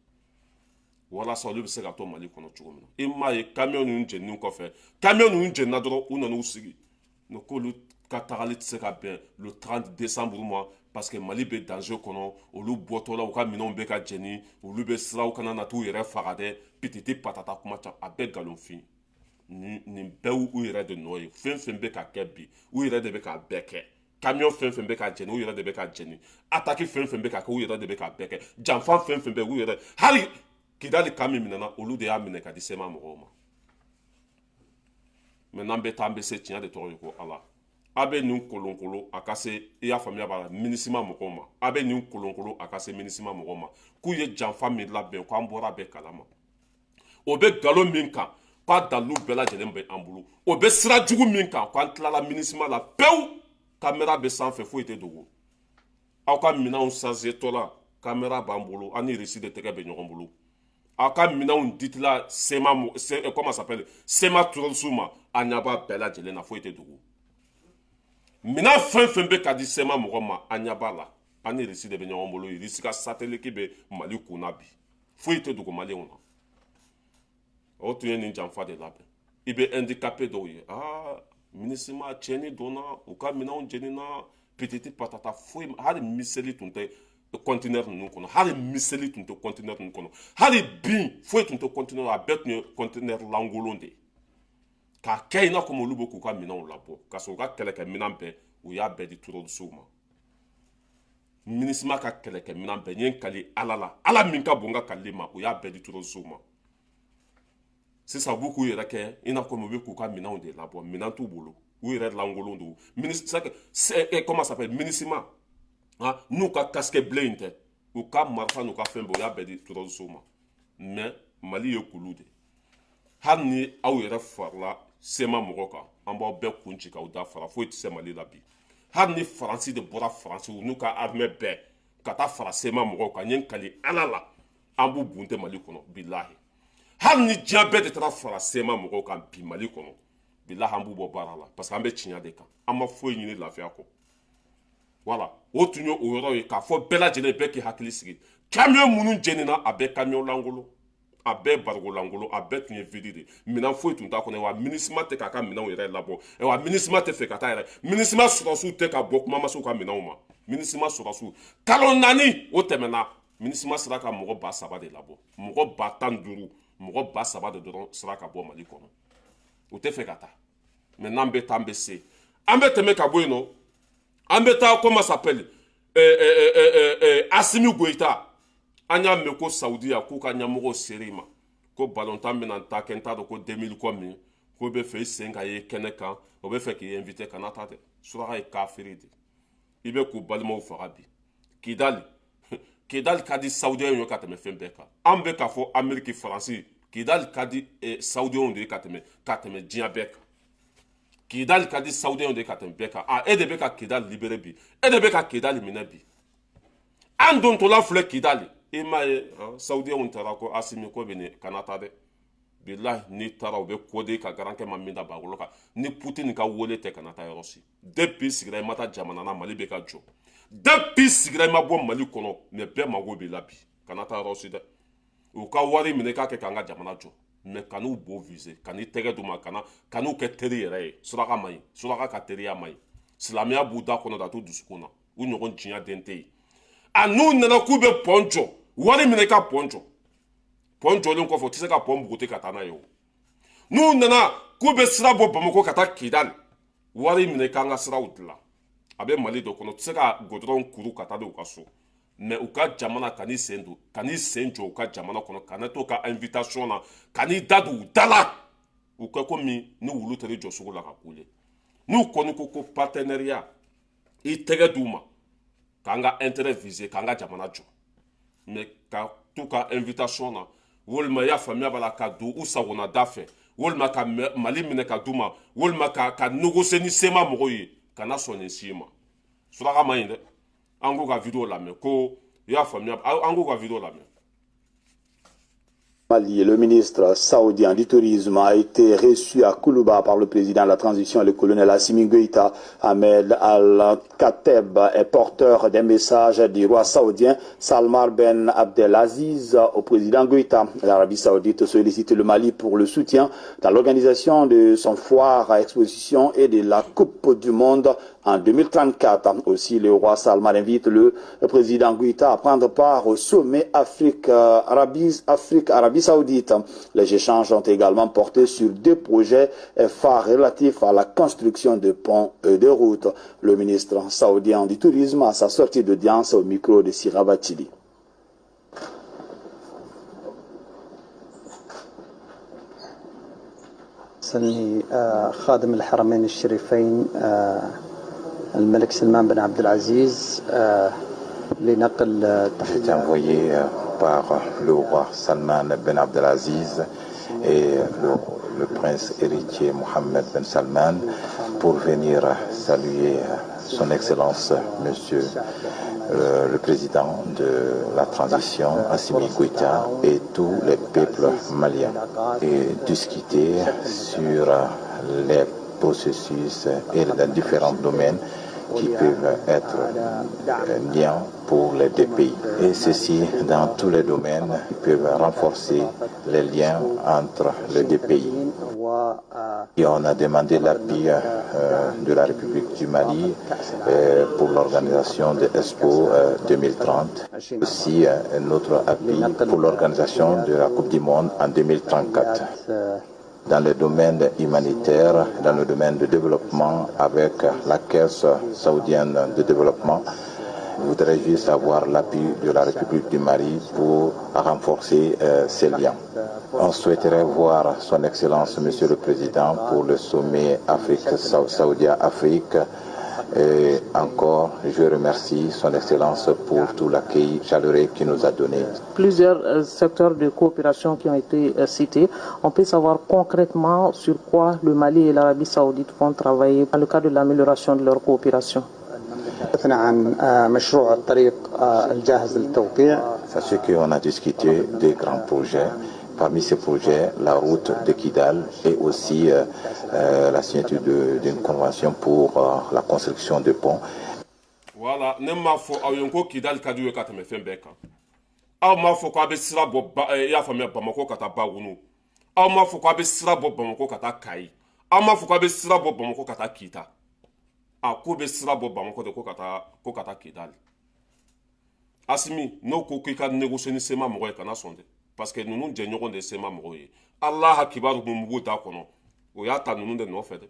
walasa olu bɛ se ka to Mali kɔnɔ cogo min na. I m'a ye, camion ninnu jeninen kɔfɛ, camion ninnu jenina dɔrɔn, u nana u sigi k'olu ka tagali tɛ se ka bɛn le 30 décembre ma, parce que Mali bɛ danger kɔnɔ. Olu bɔtɔla, u ka minɛnw bɛ ka jeni, olu bɛ siraw kana na t'u yɛrɛ faga dɛ. Pititi patata, kuma ca, a bɛɛ nkalonfin. Nin bɛɛ u yɛrɛ de nɔ ye. Fɛn fɛn bɛ ka kɛ bi, u yɛrɛ de bɛ k'a bɛɛ kɛ. Camion fɛn fɛn bɛ ka jeni, u yɛrɛ de bɛ ka jeni. Attaque fɛn fɛn bɛ ka kɛ, u yɛrɛ de bɛ k'a bɛɛ kɛ. Janfa fɛn fɛn bɛ, u yɛrɛ. Hali Kidali camp min minɛna, olu de y'a minɛ ka di CMA mɔgɔw ma. Mɛ n'an bɛ taa, an bɛ se. Tiɲɛ de tɔgɔ ye ko Ala. A bɛ nin kolonkolo a ka se, i y'a faamuya b'a la, MINUSMA mɔgɔw ma. A bɛ nin kolonkolo a ka se MINUSMA mɔgɔw ma k'u ye janfa min labɛn, k'an bɔra bɛɛ kalama. O bɛ nkalon min kan, k'a dalilu bɛɛ lajɛlen bɛ an bolo. O bɛ sira jugu min kan, k'an tilala MINUSMA la pewu. Caméra bɛ sanfɛ, foyi tɛ dogo. Aw ka minɛnw chargé la, caméra b'an bolo, an ni Russie de tɛgɛ bɛ ɲɔgɔn bolo. Aw ka minɛnw ditila CMA, comment ça s'appelle, CMA terroriste ma, an ɲɛ b'a bɛɛ lajɛlen na, foyi tɛ dogo. Minɛn fɛn fɛn bɛ ka di CMA mɔgɔ ma, an ɲɛ b'a la, an ni Russie de bɛ ɲɔgɔn bolo. Russie ka satellite bɛ Mali kunna bi, foyi tɛ dogo maliyɛnw na. O tun ye nin janfa de labɛn. I bɛ handicapé dɔw ye, aa, MINUSMA tiɲɛni donna, u ka minɛnw jenina, pititi patata. Foyi, hali miseli tun tɛ conteneur ninnu kɔnɔ, hali miseli tun tɛ conteneur ninnu kɔnɔ, hali bin foyi tun tɛ conteneur. A bɛɛ tun ye conteneur lankolon de ye, k'a kɛ i n'a fɔ olu bɛ k'u ka minɛnw labɔ, ka sɔrɔ u ka kɛlɛkɛminɛn bɛɛ, u y'a bɛɛ di terroristew ma. MINUSMA ka kɛlɛkɛminɛn bɛɛ, n ye n kali Ala la, Ala min ka bon n ka kalili ma, u y'a bɛɛ di terroristew ma. Sisan u b'u k'u yɛrɛ kɛ i n'a fɔ u bɛ k'u ka minɛnw de labɔ. Minɛn t'u bolo, u yɛrɛ lankolon don. Comment ça s'appelle, MINUSMA n'u ka casque bilen in tɛ, u ka marifa n'u ka fɛn bɛɛ, u y'a bɛɛ di terroristew ma. Mais Mali ye kulu de. Hali ni aw yɛrɛ farala CMA mɔgɔw kan, an b'aw bɛɛ kun ci k'aw da fara. Foyi tɛ se Mali la bi. Hali ni Faransi de bɔra, Faransi n'u ka armée bɛɛ ka taa fara CMA mɔgɔw kan, n ye n kali Ala la, an b'u bunte Mali kɔnɔ, bilahi. Hali ni diɲɛ bɛɛ de taara fara CMA mɔgɔw kan bi Mali kɔnɔ, bilahi, an b'u bɔ baara la, parce que an bɛ tiɲɛ de kan. An ma foyi ɲini lafiya kɔ. Voilà, o tun ye o yɔrɔ ye k'a fɔ bɛɛ lajɛlen, bɛɛ k'i hakili sigi. Camion minnu jenina, a bɛɛ camion lankolon. A bɛɛ barigolangolo, a bɛɛ tun ye vide de, minɛn foyi tun t'a kɔnɔ. Wa MINUSMA tɛ k'a ka minɛnw yɛrɛ labɔ, wa MINUSMA tɛ fɛ ka taa yɛrɛ. MINUSMA sɔrɔsiw tɛ ka bɔ kumamasow ka minɛnw ma. MINUSMA sɔrɔsiw kalo 4 o tɛmɛna, MINUSMA sera ka mɔgɔ 3000 de labɔ, mɔgɔ 15 000, mɔgɔ 3000 de dɔrɔn sera ka bɔ Mali kɔnɔ. U tɛ fɛ ka taa, mais n'an bɛ taa, an bɛ se, an bɛ tɛmɛ ka bɔ yen nɔ, an bɛ taa, comment s'appelle, Assimi Goïta. An y'a mɛn ko Saudiya k'u ka ɲɛmɔgɔw ser'i ma ko balontan bɛna taa kɛ, n t'a dɔn ko 2000 kɔ min k'o bɛ fɛ i sen ka ye kɛnɛ kan, o bɛ fɛ k'i invité. Kana taa dɛ, suraka ye kafiri de, i bɛ k'u balimaw faga bi. Kidali, Kidali ka di Saoudiyɛnw ye ka tɛmɛ fɛn bɛɛ kan. An bɛ k'a fɔ Amérique, Faransi, Kidali ka di Saoudiyɛnw de ye ka tɛmɛ diɲɛ bɛɛ kan. Kidali ka di Saoudiyɛnw de ye ka tɛmɛ bɛɛ kan. A e de bɛ ka Kidali libéré bi, e de bɛ ka Kidali minɛ bi. An dontɔla filɛ Kidali, i m'a ye Saoudiyɛnw taara ko Asimi ko bɛ nin, kana taa dɛ. Bilahi, n'i taara, u bɛ kode ka garankɛ ma min da bagolo kan. Ni Poutine ka wele tɛ, kana taa yɔrɔ si. Depuis sigira i ma taa jamana na, Mali bɛ ka jɔ. Depuis sigira i ma bɔ Mali kɔnɔ, mais bɛɛ mago b'i la bi. Kana taa yɔrɔ si dɛ. U ka wari minɛ k'a kɛ k'an ka jamana jɔ, mais kan'u bo viser, kan'i tɛgɛ d'u ma, kana kan'u kɛ teri yɛrɛ ye. Suraka man ɲi, suraka ka teriya man ɲi. Silamɛya b'u da kɔnɔ da t'u dusukun na, u ɲɔgɔn diɲɛ den tɛ yen. A n'u nana k'u bɛ pont jɔ, wari minɛ ka pont jɔ. Pont jɔlen kɔfɛ, u tɛ se ka pont bugute ka taa n'a ye. O n'u nana k'u bɛ sira bɔ Bamakɔ ka taa Kidali, wari minɛ k'an ka siraw dilan. A bɛ Mali dɔ kɔnɔ, u tɛ se ka goudron kuru ka taa d'u ka so. Mais u ka jamana, kan'i sen don, kan'i sen jɔ u ka jamana kɔnɔ, kana to ka invitation na, kan'i da don u da la. U kɛ komi ni wulu taara i jɔ sugu la ka kule. N'u kɔni ko ko partenariat, i tɛgɛ d'u ma k'an ka intérêt viser, k'an ka jamana jɔ. Mais ka t'u ka invitation na, walima i y'a faamuya b'a la, ka don u sagona da fɛ, walima ka Mali minɛ ka d'u ma, walima ka négocier ni CMA mɔgɔw ye, kana sɔn nin si ma. Suraka man ɲi dɛ. An k'u ka vidéo lamɛn ko i y'a faamuya, an k'u ka vidéo lamɛn. Mali, le ministre saoudien du Tourisme a été reçu à Koulouba par le président de la transition, le colonel Assimi Goïta. Ahmed Al-Khateb est porteur des messages du roi saoudien Salman Ben Abdelaziz au président Goïta. L'Arabie saoudite sollicite le Mali pour le soutien dans l'organisation de son foire à exposition et de la Coupe du Monde en 2034. Aussi, le roi Salman invite le président Goïta à prendre part au sommet Afrique-Arabie Saoudite. Les échanges ont également porté sur deux projets phares relatifs à la construction de ponts et de routes. Le ministre saoudien du Tourisme à sa sortie d'audience au micro de Sirabatili. خادم الحرمين الشريفين الملك سلمان بن عبد العزيز لنقل J'ai envoyé par le roi Salman Ben Abdelaziz et le prince héritier Mohammed Ben Salman pour venir saluer son Excellence Monsieur le président de la transition Assimi Goïta et tous les peuples maliens et discuter sur les processus et les différents domaines qui peuvent être liens pour les deux pays. Et ceci dans tous les domaines qui peuvent renforcer les liens entre les deux pays. Et on a demandé l'appui de la République du Mali pour l'organisation de Expo 2030, aussi notre appui pour l'organisation de la Coupe du Monde en 2034. Dans le domaine humanitaire, dans le domaine de développement avec la Caisse saoudienne de développement, je voudrais juste avoir l'appui de la République du Mali pour renforcer ces liens. On souhaiterait voir son Excellence Monsieur le Président pour le sommet Afrique Saoudia Afrique. Et encore, je remercie son Excellence pour tout l'accueil chaleureux qu'il nous a donné. Plusieurs secteurs de coopération qui ont été cités. On peut savoir concrètement sur quoi le Mali et l'Arabie saoudite vont travailler dans le cadre de l'amélioration de leur coopération. Sachez qu'on a discuté des grands projets. Parmi ces projets, la route de Kidal et aussi la signature d'une convention pour la construction de ponts. Voilà, ne m'a fɔ aw ye ko Kidal ka di u ye ka tɛmɛ fɛn bɛɛ kan. Aw m'a fɔ k'a bɛ sira bɔ, i y'a faamuya, Bamakɔ ka taa Bagunu. Aw m'a fɔ k'a bɛ sira bɔ Bamakɔ ka taa Kayi. Aw m'a fɔ k'a bɛ sira bɔ Bamakɔ ka taa Kita. A ko bɛ sira bɔ Bamakɔ de ko ka taa Kidali. Asimi, n'o ko k'i ka négocier ni CMA mɔgɔ ye, kana sɔn dɛ, parce que ninnu jɛɲɔgɔn de ye CMA mɔgɔw ye. Alaha kibaru mun b'u da kɔnɔ, o y'a ta ninnu de nɔfɛ dɛ.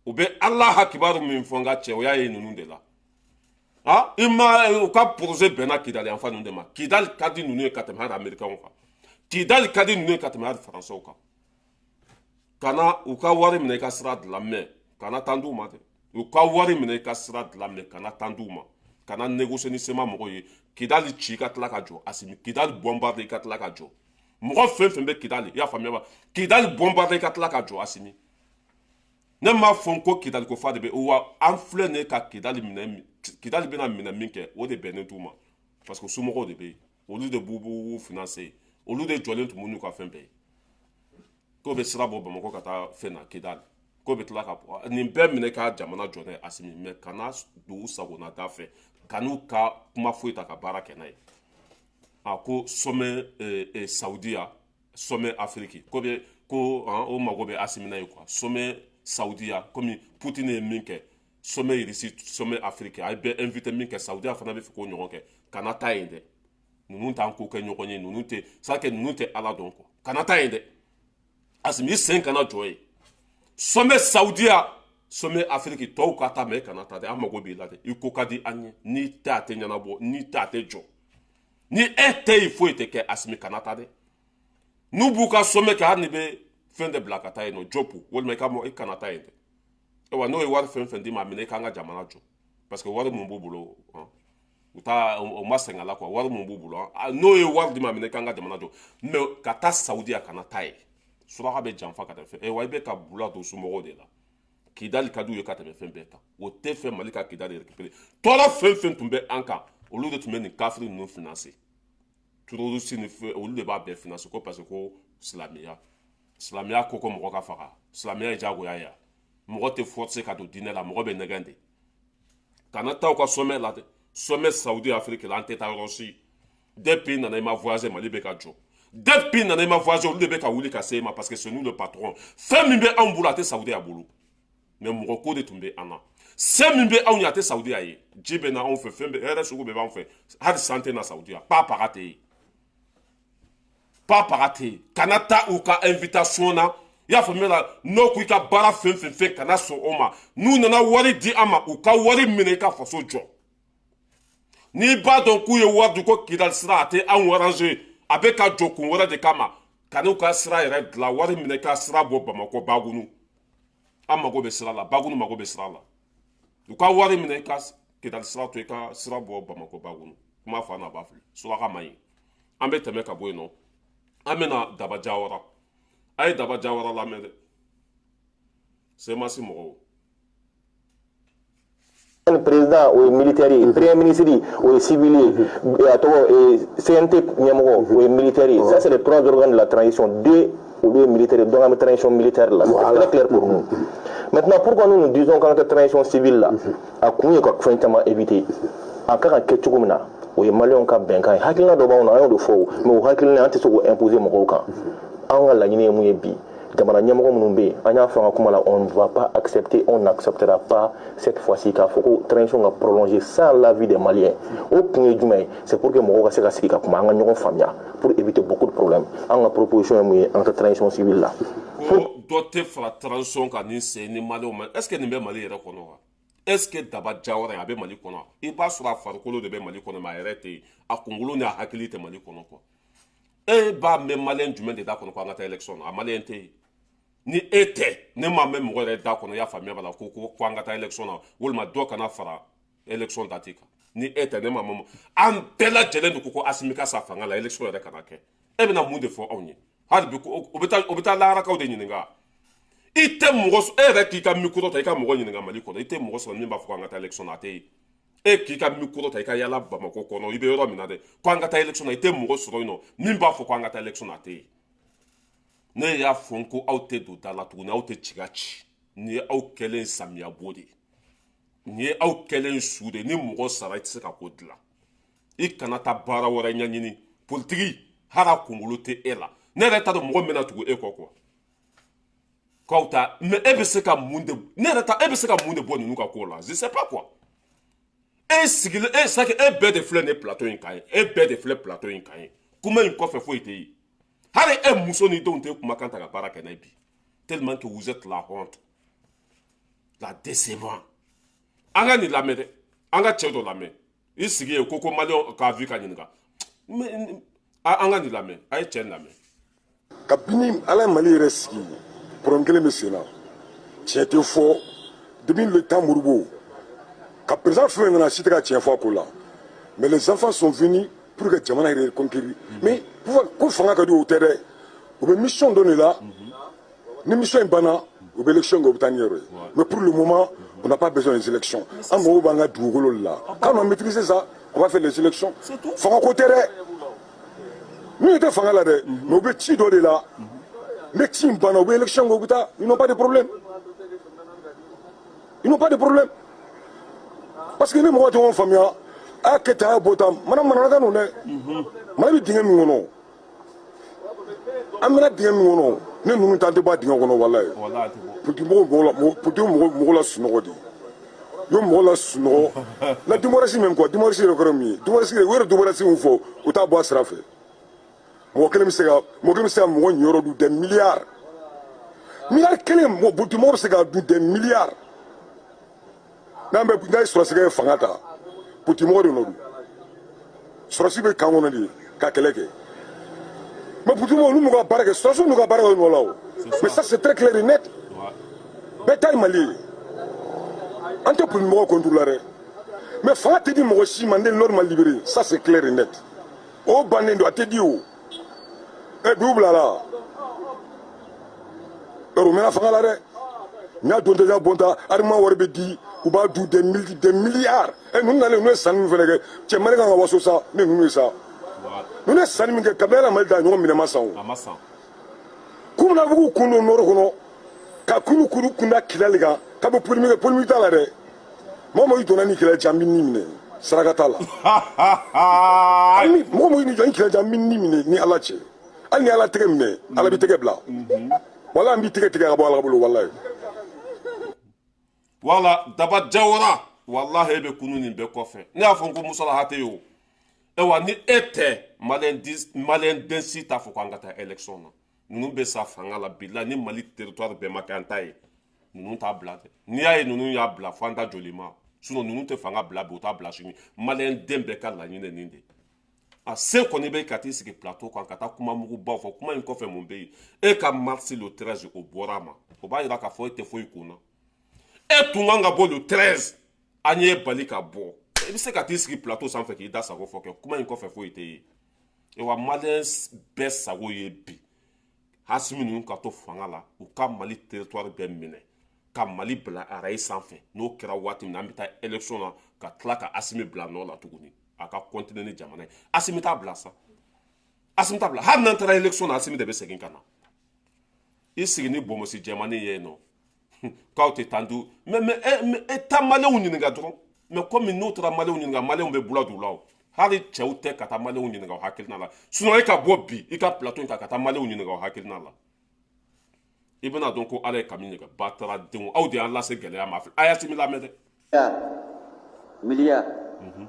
U bɛ Alaha kibaru min fɔ, n ka cɛ, o y'a ye ninnu de la. Ah, i ma u ka projet bɛnna Kidali yan fan ninnu de ma. Kidali ka di ninnu ye ka tɛmɛ hali Américains kan. Kidali ka di ninnu ye ka tɛmɛ hali Faransɛw kan. Kana u ka wari minɛ i ka sira dilan, mɛ kana tan d'u ma dɛ. U ka wari minɛ i ka sira dilan, mɛ kana tan d'u ma. Kana négocier ni CMA mɔgɔw ye. Kidali ci i ka tila ka jɔ. Asimi, Kidali bombarder i ka tila ka jɔ. Mɔgɔ fɛn fɛn bɛ Kidali, i y'a faamuya ba, Kidali bombarder i ka tila ka jɔ. Asimi, ne m'a fɔ ko Kidali ko fa de bɛ wa. An filɛ nin ye ka Kidali minɛ, Kidali bɛna minɛ min kɛ, o de bɛnnen t'u ma, parce que somɔgɔw de bɛ yen, olu de b'u financer, olu de jɔlen tun b'u n'u ka fɛn bɛɛ ye. K'o bɛ sira bɔ Bamakɔ ka taa fɛn na Kidali, k'o bɛ tila ka nin bɛɛ minɛ ka jamana jɔ n'a ye. Asimi, mɛ kana don u sagona da fɛ, kan'u ka kuma foyi ta ka baara kɛ n'a ye. A ko sommet Saudiya, sommet Afiriki, ko bɛ ko o mago bɛ Asimi na ye quoi. Sommet Saudiya, komi Poutine ye min kɛ, sommet Russie, sommet Afrique, a ye bɛɛ invité min kɛ, Saudiya fana bɛ fɛ k'o ɲɔgɔn kɛ. Kana taa yen dɛ. Ninnu t'an ko kɛ ɲɔgɔn ye, ninnu tɛ c'est que ninnu tɛ Ala dɔn quoi. Kana taa yen dɛ, Asimi, i sen kana jɔ yen. Sommet Saudiya, sommet Afrique, tɔw ka taa, mɛ kana taa dɛ. An mago b'i la dɛ. I ko ka di an ye. N'i tɛ, a tɛ ɲɛnabɔ. N'i tɛ, a tɛ jɔ. Ni e tɛ yen, foyi tɛ kɛ. Asimi, kana taa dɛ. N'u b'u ka sommet kɛ, hali ni bɛ fɛn de bila ka taa yen nɔ, Jɔpu, walima i ka mɔ, i kana taa yen dɛ. Ayiwa, n'o ye wari fɛn fɛn d'i ma, a minɛ i k'an ka jamana jɔ, parce que wari mun b'u bolo, u t'a o ma sɛgɛn a la quoi. Wari mun b'u bolo, n'o ye wari d'i ma, a minɛ i k'an ka jamana jɔ. Mais ka taa Saudiya, kana taa yen. Suraka bɛ janfa ka tɛmɛ fɛn. Wa i bɛ ka bula don somɔgɔw de la. Kidali ka d'u ye ka tɛmɛ fɛn bɛɛ kan. O tɛ fɛ Mali ka Kidali récupérer. Tɔɔrɔ fɛn fɛn tun bɛ an kan, olu de tun bɛ nin kafiri ninnu financer, terroriste ni fɛn, olu de b'a bɛɛ financer, ko parce que ko silamɛya, silamɛya ko mɔgɔ ka faga. Silamɛya ye diyagoya ye. Mɔgɔ tɛ forcer ka don diinɛ la, mɔgɔ bɛ nɛgɛn de. Kana taa u ka sommet la dɛ. Sommet Saudi Afrique la, an tɛ taa yɔrɔ si. Depuis nana i ma voyager, Mali bɛ ka jɔ. Depuis nana i ma voyager, olu de bɛ ka wuli ka se i ma, parce que c'est nous le patron. Fɛn min bɛ anw bolo, a tɛ Saudiya bolo. Mais mɔgɔ ko de tun bɛ an na. Se min bɛ anw ye, a tɛ Saudiya ye. Ji bɛ na anw fɛ, fɛn bɛ, hɛrɛ sugu bɛɛ b'anw fɛ. Hali san tɛ na Saudiya, pa paga tɛ yen, pa paga tɛ yen. Kana taa u ka invitation na, i y'a faamuya la. N'o ko i ka baara fɛn fɛn fɛn, kana sɔn o ma. N'u nana wari di an ma, u ka wari minɛ i ka faso jɔ. N'i b'a dɔn k'u ye wari di ko Kidali sira a tɛ anw arranger, a bɛ ka jɔ kun wɛrɛ de kama, ka n'u ka sira yɛrɛ dilan, wari minɛ ka sira bɔ Bamakɔ Bagunu. An mago bɛ sira la, Bagunu mago bɛ sira la. U ka wari minɛ i ka Kidali sira to, i ka sira bɔ Bamakɔ Bagunu. Kuma fa n'a ba fili, suraka man ɲi. An bɛ tɛmɛ ka bɔ yen nɔ, an bɛna Daba Jawara. A ye Daba Jawara lamɛn dɛ, CMAS mɔgɔw. Président, o ye militaire ye. Premier ministre, o ye civil ye. A tɔgɔ, CNT ɲɛmɔgɔ, o ye militaire ye. Ça, c'est les trois organes de la transition. Deux, olu ye militaire ye. Donc an bɛ transition militaire la, c'est très clair pour nous. Maintenant, pourquoi nous nous disons qu'an ka transition civile la? A kun ye ka fɛn caman éviter. A kan ka kɛ cogo min na, o ye Maliyɛnw ka bɛnkan ye. Hakilina dɔ b'anw na, an y'o de fɔ, mais o hakilina, an tɛ se k'o imposer mɔgɔw kan. Anw ka laɲini ye mun ye bi? Jamana ɲɛmɔgɔ minnu bɛ yen, an y'a fɔ an ka kuma la, on ne va pas accepter, on n'acceptera pas cette fois-ci k'a fɔ ko transition ka prolonger sans l'avis des Maliens. O kun ye jumɛn ye? C'est pour que mɔgɔw ka se ka sigi ka kuma, an ka ɲɔgɔn faamuya, pour éviter beaucoup de problèmes. An ka proposition ye mun ye? An ka transition civile la. Ko dɔ tɛ fara transition kan ni sen ni Maliyɛnw ma. Est ce que nin bɛ Mali yɛrɛ kɔnɔ wa? Est ce que Daba Jawara, a bɛ Mali kɔnɔ? I b'a sɔrɔ a farikolo de bɛ Mali kɔnɔ, mais a yɛrɛ tɛ yen. A kunkolo ni a hakili tɛ Mali kɔnɔ quoi. E b'a mɛn Maliyɛn jumɛn de da kɔnɔ ko an ka taa élection na? A Maliyɛn tɛ yen. Ni e tɛ, ne m'a mɛn mɔgɔ yɛrɛ da kɔnɔ, i y'a faamuya b'a la, ko an ka taa élection na, walima dɔ kana fara élection date kan. Ni e tɛ, ne m'a mɛn. An bɛɛ lajɛlen de ko Asimi ka sa fanga la, élection yɛrɛ kana kɛ. E bɛna mun de fɔ anw ye hali bi? Ko o bɛ taa laharakaw de ɲininka. I tɛ mɔgɔ, e yɛrɛ k'i ka micro ta, i ka mɔgɔ ɲininka Mali kɔnɔ, i tɛ mɔgɔ sɔrɔ min b'a fɔ k'an ka taa élection na. A tɛ yen. E k'i ka micro ta, i ka yala Bamakɔ kɔnɔ, i bɛ yɔrɔ min na dɛ, ko an ka taa élection na, i tɛ mɔgɔ sɔrɔ yen nɔ min b'a fɔ ko an ka taa élection na. A tɛ yen. Ne y'a fɔ n ko aw tɛ don da la tuguni, aw tɛ ci ka ci. Nin ye aw kɛlen samiya bo de ye, nin ye aw kɛlen su de ye. Ni mɔgɔ sara, i tɛ se ka ko dilan. I kana taa baara wɛrɛ ɲɛɲini. Politiki hara kunkolo tɛ e la. Ne yɛrɛ t'a dɔn mɔgɔ min bɛna tugu e kɔ quoi. K'aw ta, mais e bɛ se ka mun de, ne yɛrɛ ta, e bɛ se ka mun de bɔ ninnu ka ko la? Je sais pas quoi. E sigilen e saki e bɛɛ de filɛ nin plateau in kan ye, e bɛɛ de filɛ plateau in kan ye. Kuma in kɔfɛ foyi tɛ yen. Hali e muso ni denw tɛ kumakan ta ka baara kɛ n'a ye bi. Tellement que vous êtes la honte, la décevant. An ka nin lamɛn dɛ, an ka cɛ dɔ lamɛn. I sigi yen ko ko maliyɛnw k'a vu ka ɲininka. An ka nin lamɛn, a ye cɛ in lamɛn. Kabini Ala ye Mali yɛrɛ sigi, problème kelen bɛ sen na, tiɲɛ tɛ fɔ. Depuis le temps Modibo ka président fɛn fɛn nana, si tɛ ka tiɲɛ fɔ a ko la. Mais les enfants sont venus pour que jamana yɛrɛ conquérir. Mais ko fanga ka di, o tɛ dɛ. U bɛ mission dɔ de la, ni mission in banna, u bɛ élection kɛ, u bɛ taa ni yɔrɔ ye. Mais pour le moment, on n'a pas besoin des élections. An mago b'an ka dugukolo de la. Quand on a maîtrisé ça, on va faire les élections. Fanga ko tɛ dɛ, min tɛ fanga la dɛ, mais u bɛ ci dɔ de la. Ni ci in banna, u bɛ élection kɛ, u bɛ taa. Ils n'ont pas de problème, ils n'ont pas de problème. Parce que ni mɔgɔ tɛ ɲɔgɔn faamuya, a y'a kɛ tan, a y'a bɔ tan, mana mananakan don dɛ. Mali bɛ dingɛ min kɔnɔ, an bɛna dingɛ min kɔnɔ, ne ninnu t'an tɛ bɔ a dingɛ kɔnɔ, walayi. Politique mɔgɔw mɔgɔ la, politique mɔgɔ mɔgɔ la sunɔgɔ de u ye mɔgɔ la sunɔgɔ. La démocratie même quoi, démocratie yɛrɛ kɔrɔ min ye, démocratie yɛrɛ, u yɛrɛ démocratie min fɔ, u t'a bɔ a sira fɛ. Mɔgɔ kelen bɛ se ka, mɔgɔ kelen bɛ se ka mɔgɔ ɲiyɔrɔ dun des milliards, milliard kelen, mɔgɔ politique mɔgɔ bɛ se ka dun des milliards. N'an bɛ n'a ye sɔrɔsikɛ ye fanga ta, politique mɔgɔ de nɔ don. Sɔrɔsi bɛ kan kɔnɔ de ka kɛlɛ kɛ, mais politique mɔgɔ olu m'u ka baara kɛ, sɔrɔsiw n'u ka baara kɛ nɔ la o. Mais ça, c'est très clair et net. Bɛɛ ta ye Mali ye. An tɛ politique mɔgɔ contre la dɛ, mais fanga tɛ di mɔgɔ si ma ni nord ma libéré. Ça, c'est clair et net. O bannen don, a tɛ di o. Ɛ bi u bilala yɔrɔ, u mɛnna fanga la dɛ. N y'a don tɛ, n y'a bɔn ta, armement wari bɛ di, u b'a du des mille, des milliards. Ɛ ninnu nalen, ninnu ye sanni min fɛnɛ kɛ, cɛ, Mali kan ka waso sa ni ninnu ye sa. Ninnu ye sanni min kɛ kabini Ala Mali da, ɲɔgɔn minɛ ma san o. K'u bɛna fɔ k'u kun don nord kɔnɔ ka kulu kuru kunda Kidali kan, k'a bɛ polémique kɛ, polémique t'a la dɛ. Mɔgɔ mɔgɔ donna ni kɛlɛ cɛ, an bɛ ni minɛ, saraka t'a la. Mɔgɔ mɔgɔ ni jɔ ni kɛlɛ cɛ, an bɛ ni minɛ ni Ala cɛ. Hali ni Ala tɛgɛ minɛ, Ala b'i tɛgɛ bila, wala an b'i tɛgɛ tigɛ ka bɔ Ala bolo, walayi. Wala Daba Jawara, walahi e bɛ kunu nin bɛɛ kɔfɛ. Ne y'a fɔ n ko musalaha tɛ yen o. Ayiwa, ni e tɛ, maliyɛn den si t'a fɔ k'an ka taa élection na. Ninnu bɛ sa fanga la bila ni Mali territoire bɛɛ ma kɛ an ta ye, ninnu t'a bila dɛ. N'i y'a ye ninnu y'a bila, fo an ta joli ma. Sinon ninnu tɛ fanga bila bi, u t'a bila sini. Maliyɛn den bɛɛ ka laɲini nin de. A se kɔni bɛ ka t'i sigi plateau kan ka taa kuma mugubaw fɔ. Kuma in kɔfɛ mun bɛ yen? E ka marche le 13, o bɔra a ma, o b'a yira k'a fɔ e tɛ foyi kun na. E tun kan ka bɔ le 13, an ye bali ka bɔ. I bɛ se ka t'i sigi plateau sanfɛ k'i da sago fɔ kɛ. Kuma in kɔfɛ foyi tɛ yen. Wa maliyɛn bɛɛ sago ye bi, Asimi ninnu ka to fanga la, u ka Mali territoire bɛɛ minɛ, ka Mali bila arayi sanfɛ. N'o kɛra waati min na, an bɛ taa élection na ka tila ka Asimi bila nɔ la tuguni, a ka continuer ni jamana ye. Asimi t'a bila sa, Asimi t'a bila. Hali n'an taara élection na, Asimi de bɛ segin ka na. I sigi ni bonbonsi jɛmannin ye yen nɔ k'aw tɛ taa du. Mais e taa maliyɛnw ɲininka dɔrɔn. Mais komi n'u taara maliyɛnw ɲininka, maliyɛnw bɛ bula d'u la o. Hali cɛw tɛ ka taa maliyɛnw ɲininka o hakilina la. Sinon e ka bɔ bi i ka plateau in kan ka taa maliyɛnw ɲininka o hakilina la, i bɛna dɔn ko Ala ye kami ɲininka. Batara denw, aw de y'an lase gɛlɛya ma. A y'a Asimi lamɛn dɛ. Miliyari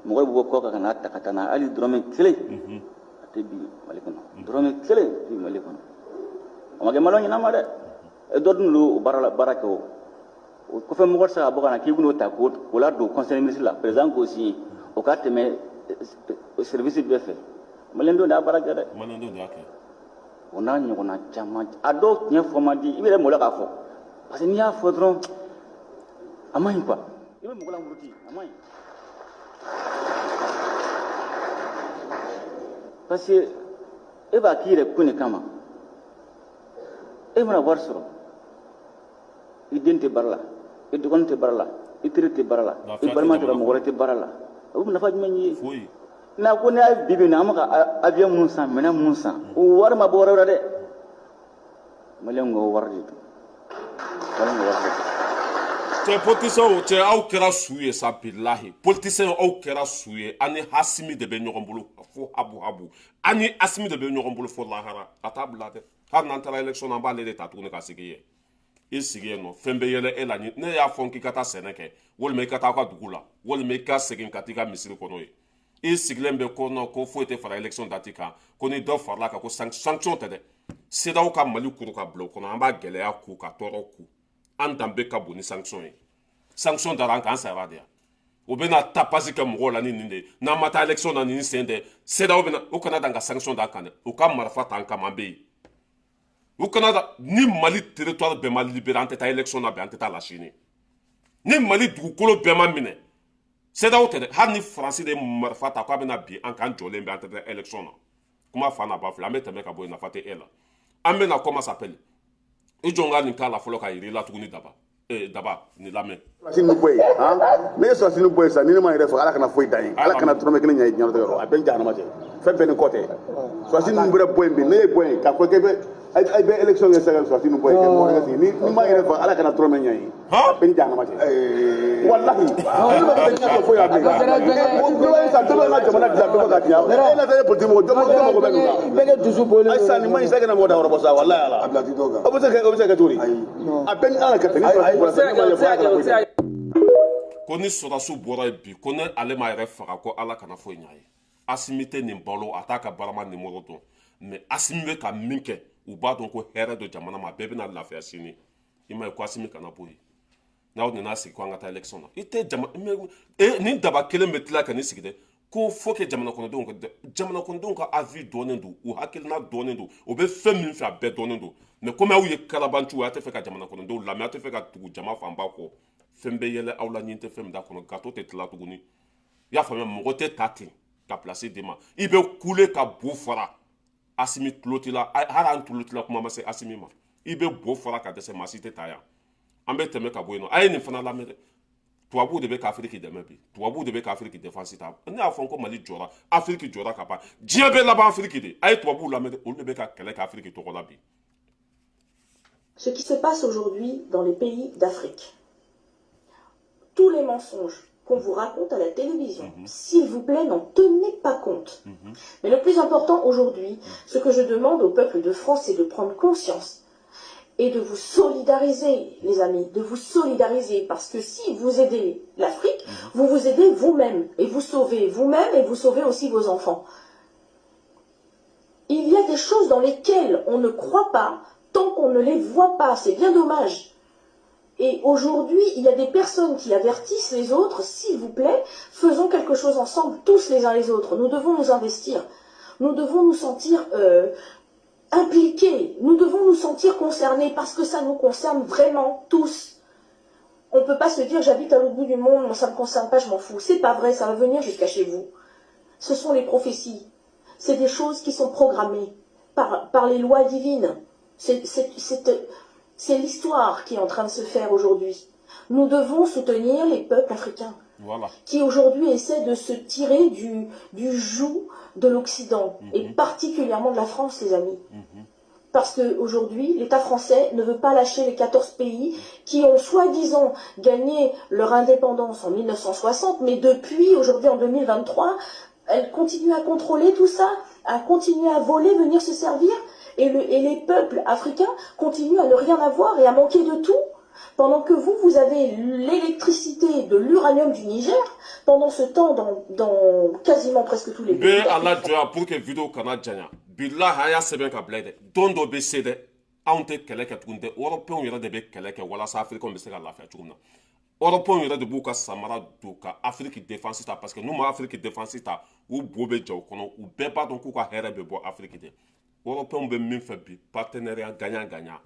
mɔgɔ bɛ bɔ kɔ kan ka n'a ta ka taa n'a, hali dɔrɔmɛ kelen a tɛ bi Mali kɔnɔ, dɔrɔmɛ kelen tɛ bi Mali kɔnɔ. A ma kɛ maliyɛn ɲɛna ma dɛ. Dɔ dun don o baara la, baara kɛ o. O kɔfɛ mɔgɔ tɛ se ka bɔ ka na k'i bɛn'o ta k'o ladon conseil des ministres la, président k'o signé, o ka tɛmɛ service bɛɛ fɛ. Maliyɛn denw de y'a baara kɛ dɛ. Maliyɛn denw de y'a kɛ. O n'a ɲɔgɔnna caman, a dɔw tiɲɛ fɔ man di, i bɛ yɛrɛ maloya k'a fɔ, parce que n'i y'a fɔ dɔrɔn, a man ɲi quoi, i bɛ mɔgɔ lamuruti, a man ɲi. Parce que e b'a k'i yɛrɛ kun de kama. E mana wari sɔrɔ, i den tɛ baara la, i dɔgɔnin tɛ baara la, i teri tɛ baara la, i balima tɛ, mɔgɔ wɛrɛ tɛ baara la, o bɛ nafa jumɛn ye? N'a ko ne y'a bi bi in na, an bɛ ka avion minnu san, minɛn minnu san, o wari ma bɔ yɔrɔ wɛrɛ dɛ, maliyɛnw ka wari de don, maliyɛnw ka wari de don. Cɛ politicien, cɛ, aw kɛra su ye sa. Bilahi, politicien, aw kɛra su ye. An ni Asimi de bɛ ɲɔgɔn bolo fo habu habu. An ni Asimi de bɛ ɲɔgɔn bolo fo lahara. A t'a bila dɛ. Hali n'an taara élection na, an b'ale de ta tuguni ka sigi yen. I sigi yen nɔ, fɛn bɛ yɛlɛ e la. Ne y'a fɔ k'i ka taa sɛnɛ kɛ, walima i ka taa aw ka dugu la, walima i ka segin ka t'i ka misiri kɔnɔ yen. I sigilen bɛ ko non, ko foyi tɛ fara élection date kan, ko ni dɔ farala kan, ko sanction tɛ dɛ. CEDEAO ka Mali kuru ka bila o kɔnɔ, an b'a gɛlɛya ku ka tɔɔrɔ ku. An danbe ka bon ni sanction ye. Sanction dara an kan, an sayara de yan. O bɛna tapasi kɛ mɔgɔw la ni nin de ye. N'an ma taa élection na nin sen tɛ, CEDEAO bɛna o kana dan ka sanction d'an kan dɛ. U ka marifa t'an kama, an bɛ yen. U kana da ni Mali territoire bɛɛ ma libéré, an tɛ taa élection na bi, an tɛ taa la sini. Ni Mali dugukolo bɛɛ ma minɛ, CEDEAO tɛ dɛ, hali ni Faransi de ye marifa ta k'a bɛna bin an kan, jɔlen bɛ, an tɛ taa élection na. Kuma fa n'a ba filɛ. An bɛ tɛmɛ ka bɔ yen, nafa tɛ e la. An bɛna, comment s'appelle, i jɔn ka nin k'a la fɔlɔ ka yir'i la tuguni. Daba, daba nin lamɛn. Sɔrɔsi ni bɔ yen, han, ne ye sɔrɔsi ni bɔ yen sisan, ni ne ma yɛrɛ faga, Ala kana foyi dan ye, Ala kana dɔrɔmɛ kelen ɲɛ diɲɛlatigɛ yɔrɔ, a bɛɛ ni jahanama cɛ, fɛn fɛn ni kɔ tɛ. Sɔrɔsi ninnu bɛrɛ bɔ yen bi, ne ye bɔ yen k'a fɔ k'e bɛ a bɛ élection kɛ sisan ka sɔrɔsi ninnu bɔ yen, kɛ mɔgɔ wɛrɛ ka sigi, ni ma yɛrɛ faga, Ala kana dɔrɔmɛ ɲɛ ye, a bɛɛ ni jahanama cɛ, walahi. Ne ma bɛ ɲɛ sɔrɔ foyi la bilen. Dɔ bɛ sisan, dɔ bɛ an ka jamana dilan, dɔ bɛ ka tiɲɛ. E na taa ye politique mɔgɔ, dɔ mago bɛ nin na. Bɛɛ dusu bɔlen. Ayi sisan, nin ma ɲi sa, kana mɔgɔ da yɔrɔ bɔ sa, walahi Ala. A bila ti dɔw kan. O bɛ se ka kɛ, o bɛ se ka kɛ cogo di? A bɛɛ ni Ala ka tɛ ni sɔrɔsi bɔra sisan, ne ma yɛrɛ faga, Ala kana foyi dan ye. Ko ni sɔrɔdasiw bɔra yen bi, ko ne ale ma yɛrɛ faga, ko Ala kana foyi ɲ'a ye. Asimi tɛ nin balo, a t'a ka barama nimoro dɔn, mais Asimi bɛ ka min kɛ, u b'a dɔn ko hɛrɛ don jamana ma, bɛɛ bɛna lafiya sini. I ma ye ko Asimi kana bɔ yen. N'aw nana sigi ko an ka taa élection na, i tɛ jama nin daba kelen bɛ tila ka nin sigi dɛ, ko faut que jamana kɔnɔdenw ka, jamana kɔnɔdenw ka avis dɔnnen don, u hakilina dɔnnen don, u bɛ fɛn min fɛ, a bɛɛ dɔnnen don. Mais komi aw ye kalabanciw ye, aw tɛ fɛ ka jamana kɔnɔdenw lamɛn, aw tɛ fɛ ka tugu jama fanba kɔ, fɛn bɛ yɛlɛ aw la ɲin tɛ fɛn min da kɔnɔ. Gâteau tɛ tila tuguni, i y'a faamuya? Mɔgɔ tɛ ta ten ka place d'i ma, i bɛ kule ka bo fara. Asimi tulo t'i la, hali an tulo t'i la, kuma ma se Asimi ma. I bɛ bo fara ka dɛsɛ, maa si tɛ taa yan. An bɛ tɛmɛ ka bɔ yen nɔ. A ye nin fana lamɛn dɛ. Tubabuw de bɛ ka Afiriki dɛmɛ bi, tubabuw de bɛ ka Afiriki défense ta. Ne y'a fɔ ko Mali jɔra, Afiriki jɔra ka ban, diɲɛ bɛɛ laban Afiriki de. A ye tubabuw lamɛn dɛ, olu de bɛ ka kɛlɛ kɛ Afiriki tɔgɔ la bi. Ce qui se passe aujourd'hui dans les pays d'Afrique, tous les mensonges qu'on vous raconte à la télévision, s'il vous plaît, n'en tenez pas compte. Mais le plus important aujourd'hui, ce que je demande au peuple de France, c'est de prendre conscience et de vous solidariser, les amis, de vous solidariser, parce que si vous aidez l'Afrique, vous vous aidez vous-même, et vous sauvez vous-même, et vous sauvez aussi vos enfants. Il y a des choses dans lesquelles on ne croit pas tant qu'on ne les voit pas, c'est bien dommage. Et aujourd'hui, il y a des personnes qui avertissent les autres: s'il vous plaît, faisons quelque chose ensemble, tous les uns les autres. Nous devons nous investir, nous devons nous sentir impliqués, nous devons nous sentir concernés parce que ça nous concerne vraiment tous. On ne peut pas se dire: j'habite à l'autre bout du monde, moi ça ne me concerne pas, je m'en fous. C'est pas vrai, ça va venir jusqu'à chez vous. Ce sont les prophéties. C'est des choses qui sont programmées par les lois divines. C'est l'histoire qui est en train de se faire aujourd'hui. Nous devons soutenir les peuples africains qui aujourd'hui essaient de se tirer du joug de l'Occident, et particulièrement de la France, les amis. Parce qu'aujourd'hui, l'État français ne veut pas lâcher les 14 pays qui ont soi-disant gagné leur indépendance en 1960, mais depuis, aujourd'hui en 2023, elle continue à contrôler tout ça, à continuer à voler, venir se servir, et les peuples africains continuent à ne rien avoir et à manquer de tout. Pendant que vous, vous avez l'électricité de l'uranium du Niger, pendant ce temps, dans quasiment presque tous les pays Bɛ ala jɔya pour que vidéo kana janya. Bilahi, an y'a sɛbɛn ka bila dɛ. Don dɔ bɛ se dɛ, anw tɛ kɛlɛ kɛ tuguni dɛ, européens yɛrɛ de bɛ kɛlɛ kɛ walasa africains bɛ se ka lafiya cogo min na. Européens yɛrɛ de b'u ka samara don ka Afrique défense ta, parce que n'u ma Afrique défense ta, u bo bɛ ja u kɔnɔ. U bɛɛ b'a dɔn k'u ka hɛrɛ bɛ bɔ Afrique de. Européens bɛ min fɛ bi, partenariat gagnant gagnant,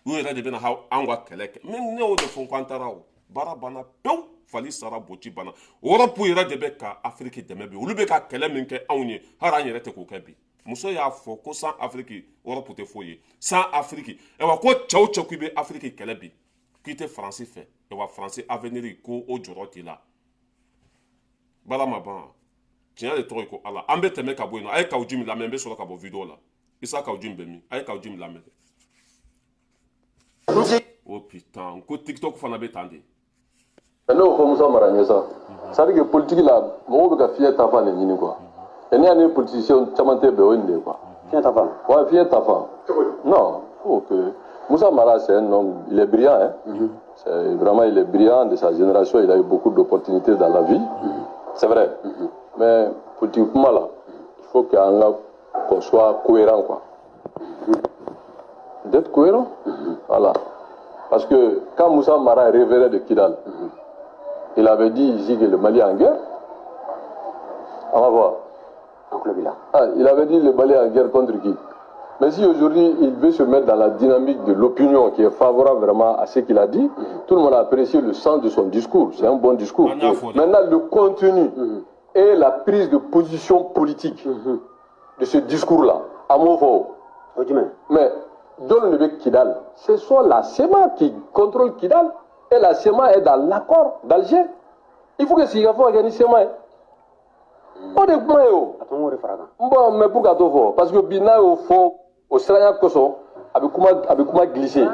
u yɛrɛ de bɛna anw ka kɛlɛ kɛ. Mais ne y'o de fɔ k'an taara, o baara banna pewu, fali sara, boci banna. Europe yɛrɛ de bɛ ka Afrique dɛmɛ bi. Olu bɛ ka kɛlɛ min kɛ anw ye, hali an yɛrɛ tɛ k'o kɛ bi. Muso y'a fɔ ko sans Afrique, Europe tɛ foyi ye. Sans Afrique, ayiwa, ko cɛw cɛ k'i bɛ Afrique kɛlɛ bi, k'i tɛ Faransi fɛ, ayiwa, Faransi avenir ko o jɔrɔ t'i la. Baara ma ban, tiɲɛ de tɔgɔ ye ko Ala. An bɛ tɛmɛ ka bɔ yen nɔ. A ye Kaou Djim lamɛn, n bɛ sɔrɔ ka bɔ vidéo la. Isa Kaou Djim bɛ min? A ye Kaou Djim lamɛn. Oh putain, ko TikTok fana bɛ tan de. N'o fɔ Musa Mara ɲɛ sa, c'est à dire que politique la, mɔgɔw bɛ ka fiɲɛ ta fan de ɲini quoi. Et ne y'a ni politicien caman tɛ bɛn o ye nin de ye quoi. Fiɲɛ ta fan. Ouais, fiɲɛ ta fan. Non, faut que Moussa Mara, c'est un homme, il est brillant, hein. C'est vraiment, il est brillant de sa génération, il a eu beaucoup d'opportunités dans la vie. C'est vrai. Mais politiquement là, il faut qu'on soit cohérent quoi. D'être cohérent. Voilà. Parce que quand Moussa Mara revenait de Kidal, il avait dit ici que le Mali est en guerre. On va voir. Ah, il avait dit le Mali est en guerre contre qui? Mais si aujourd'hui il veut se mettre dans la dynamique de l'opinion qui est favorable vraiment à ce qu'il a dit, tout le monde a apprécié le sens de son discours. C'est un bon discours. Maintenant, le contenu et la prise de position politique de ce discours-là, à mon fort. Mais dans le Kidal, ce sont la CMA qui contrôle Kidal. Et la CMA est dans l'accord d'Alger. Il faut que Sigafo organise CMA. O de kuma ye o. Bon, mais pour ka t'o fɔ, parce que bi n'a y'o fɔ o siranya kosɔn, a bɛ kuma glisser.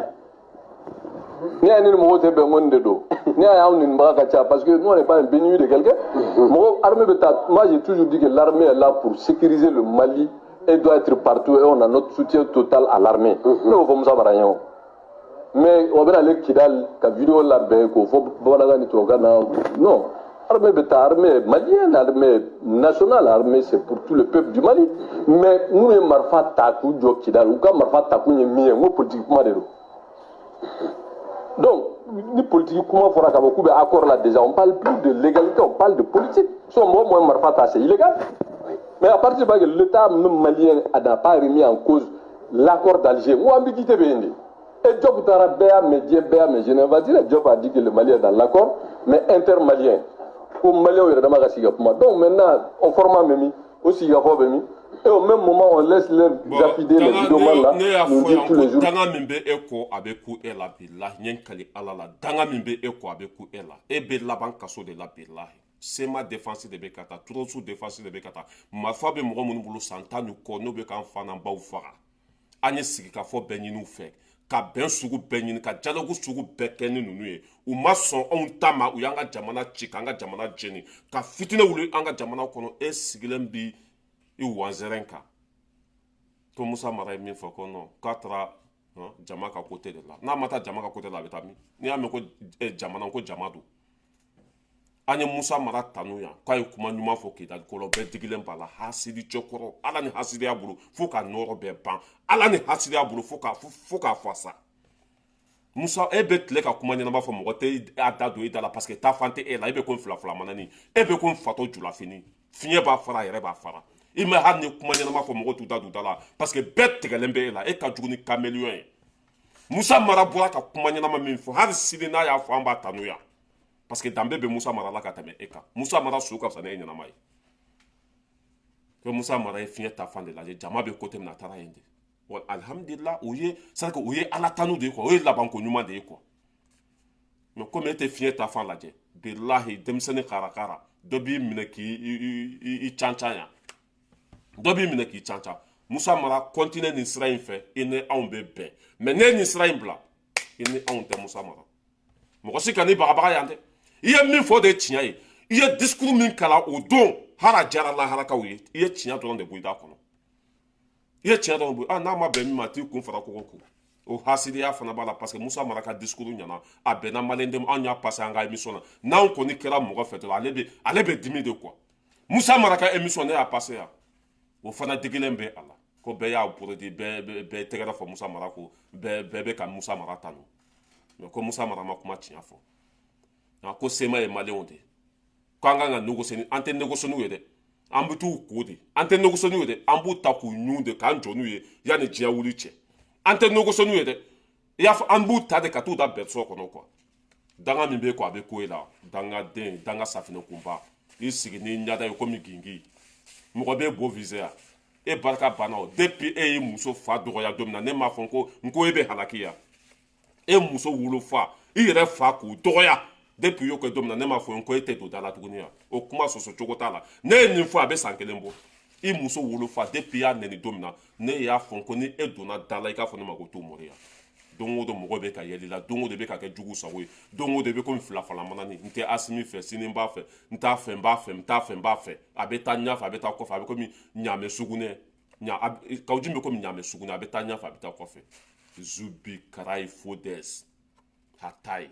Ne y'a ni mɔgɔw tɛ bɛn ko nin de don. Ne y'a y'anw nenibaga ka ca parce que nous, on n'est pas un béni de quelqu'un. Mɔgɔ armée bɛ taa, moi j'ai toujours dit que l'armée est là pour sécuriser le Mali et doit être partout et on a notre soutien total à l'armée. Ne y'o fɔ Musa Mara ɲɛ o. Mais o bɛna ale Kidal ka vidéo labɛn k'o fɔ bamanankan ni tubabukan na, non. Armée bɛ taa, armée malienne, armée nationale, armée c'est pour tout le peuple du Mali. Mais minnu ye marifa ta k'u jɔ Kidal, u ka marifa ta kun ye min ye, n ko politique kuma de don. Donc ni politique kuma fɔra ka bɔ k'u bɛ accord la déjà, on parle plus de légalité, on parle de politique. Sinon mɔgɔ mɔgɔ ye marifa ta, c'est illégal. Mais à partir du moment que l'État même malien n'a pas remis en cause l'accord d'Alger, n ko ambiguïté bɛ yen de. Et Diop taara bɛɛ y'a mɛn, diɲɛ bɛɛ y'a mɛn, je n'ai dit Diop a dit que le Mali est dans l'accord, mais intermalien. Ko maliyɛnw yɛrɛ dama ka sigi ka kuma. Donc maintenant o format bɛ min, o sigikafɔ bɛ min? Et au même moment on laisse les affidés, les vidéomans là, ne y'a nous fɔ dire yan tous les ko jours. Danga min bɛ e kɔ, a bɛ ku e la. Bilahi, n ye n kali Ala la, danga min bɛ e kɔ, a bɛ ku e la. E bɛ laban kaso de la. Bilahi, CMA défense de bɛ ka taa, terroriste défense de bɛ ka taa. Marifa bɛ mɔgɔ minnu bolo san 10 ni kɔ, n'o bɛ k'an fa n'an baw faga. An ye sigikafɔ bɛɛ ɲini u fɛ, ka bɛn sugu bɛɛ ɲini, ka dialogue sugu bɛɛ kɛ ni ninnu ye, u ma sɔn anw ta ma. U y'an ka jamana ci, k'an ka jamana jeni, ka fitinɛ wuli an ka jamana kɔnɔ. E sigilen bi i wanzɛrɛn kan ko Musa Mara ye min fɔ ko non, k'a taara jama ka côté de la. N'a ma taa jama ka côté la, a bɛ taa min? N'i y'a mɛn ko jamana, ko jama don. An ye Musa Mara tanu yan k'a ye kuma ɲuman fɔ Kidali ko la, o bɛɛ digilen b'a la. Hasidi cɛkɔrɔ, Ala ni hasidiya bolo fo ka nɔrɔ bɛɛ ban, Ala ni hasidiya bolo fo k'a fɔ sa. Musa, e bɛ tile ka kuma ɲɛnama fɔ, mɔgɔ tɛ a da don i da la parce que taa fan tɛ e la. E bɛ ko fila fila manani, e bɛ ko fatɔ julafini, fiɲɛ b'a fara, a yɛrɛ b'a fara. I ma hali ni kuma ɲɛnama fɔ, mɔgɔ t'u da don da la parce que bɛɛ tigɛlen bɛ e la. E ka jugu ni caméléon ye. Musa Mara bɔra ka kuma ɲɛnama min fɔ, hali sini n'a y'a fɔ, an b'a tanu yan parce que danbe bɛ Musa Mara la ka tɛmɛ e kan. Musa Mara su ka fisa ni e ɲɛnama ye. Ko Musa Mara ye fiɲɛ ta fan de lajɛ, jama bɛ côté min na, a taara yen de wa. Alihamudulila, o ye c'est à dire que o ye Ala tanu de ye quoi, o ye labanko ɲuman de ye quoi. Mais komi e tɛ fiɲɛ ta fan lajɛ, bilahi, denmisɛnnin karakara dɔ b'i minɛ k'i i can can yan, dɔ b'i minɛ k'i can can. Musa Mara, continue nin sira in fɛ, i ni anw bɛ bɛn. Mais ne ye nin sira in bila, i ni anw tɛ. Musa Mara, mɔgɔ si ka n'i bagabaga yan dɛ. I ye min fɔ, o de ye tiɲɛ ye. I ye discours min kalan o don, hara jara laharakaw ye. I ye tiɲɛ dɔrɔn de bɔ i da kɔnɔ, i ye tiɲɛ dɔrɔn bɔ. Ah, n'a ma bɛn min ma, a t'i kun fara kogo kun. O hasidiya fana b'a la parce que Musa Mara ka discours ɲɛna, a bɛnna maliyɛn den. Anw y'a passé an ka émission na. N'anw kɔni kɛra mɔgɔ fɛ dɔrɔn, ale bɛ dimi de quoi. Musa Mara ka émission, ne y'a passé yan, o fana digilen bɛ a la ko bɛɛ y'a produit, bɛɛ tɛgɛrɛ fɔ Musa Mara ko bɛɛ bɛ ka Musa Mara tanu. Mais ko Musa Mara ma kuma tiɲɛ fɔ ko CMA ye maliyɛnw de ye, ko an kan ka négocier. An tɛ négocier n'u ye dɛ, an bɛ t'u ko de. An tɛ négocier n'u ye dɛ, an b'u ta k'u ɲun de, k'an jɔ n'u ye yanni diɲɛ wuli cɛ. An tɛ négocier n'u ye dɛ, i y'a fɔ, an b'u ta de ka t'u da bɛrɛsɔ kɔnɔ quoi. Danga min bɛ ko a bɛ ko e la, dangaden, danga safinɛ kunba, i sigi ni ɲada ye komi gingin. Mɔgɔ bɛ bo visé yan, e barika banna o. Depuis e y'i muso fa dɔgɔya don min na, ne m'a fɔ ko n ko e bɛ halaki yan. E muso wolofa, i yɛrɛ fa k'o dɔgɔya, depuis i y'o kɛ don min na, ne m'a fɔ n ko e tɛ don da la tuguni yan. O kuma sɔsɔ cogo t'a la. Ne ye nin fɔ, a bɛ san 1 bɔ. I muso wolofa, depuis i y'a nɛni don min na, ne y'a fɔ ko ni e donna da la, i k'a fɔ ne ma ko t'o mɔri yan. Don o don mɔgɔ bɛ ka yɛlɛ la, don o don bɛ ka kɛ jugu sago ye, don o don bɛ komi fila fila manani. N tɛ Asimi fɛ, sini n b'a fɛ, n t'a fɛ, n b'a fɛ, n t'a fɛ, n b'a fɛ. A bɛ taa ɲɛfɛ, a bɛ taa kɔfɛ, a bɛ komi ɲaamɛ sugunɛ ɲa. Kaou Djim bɛ komi ɲaamɛ sugunɛ, a bɛ taa ɲɛfɛ, a bɛ taa kɔfɛ. Zubi karayi fodes hatayi.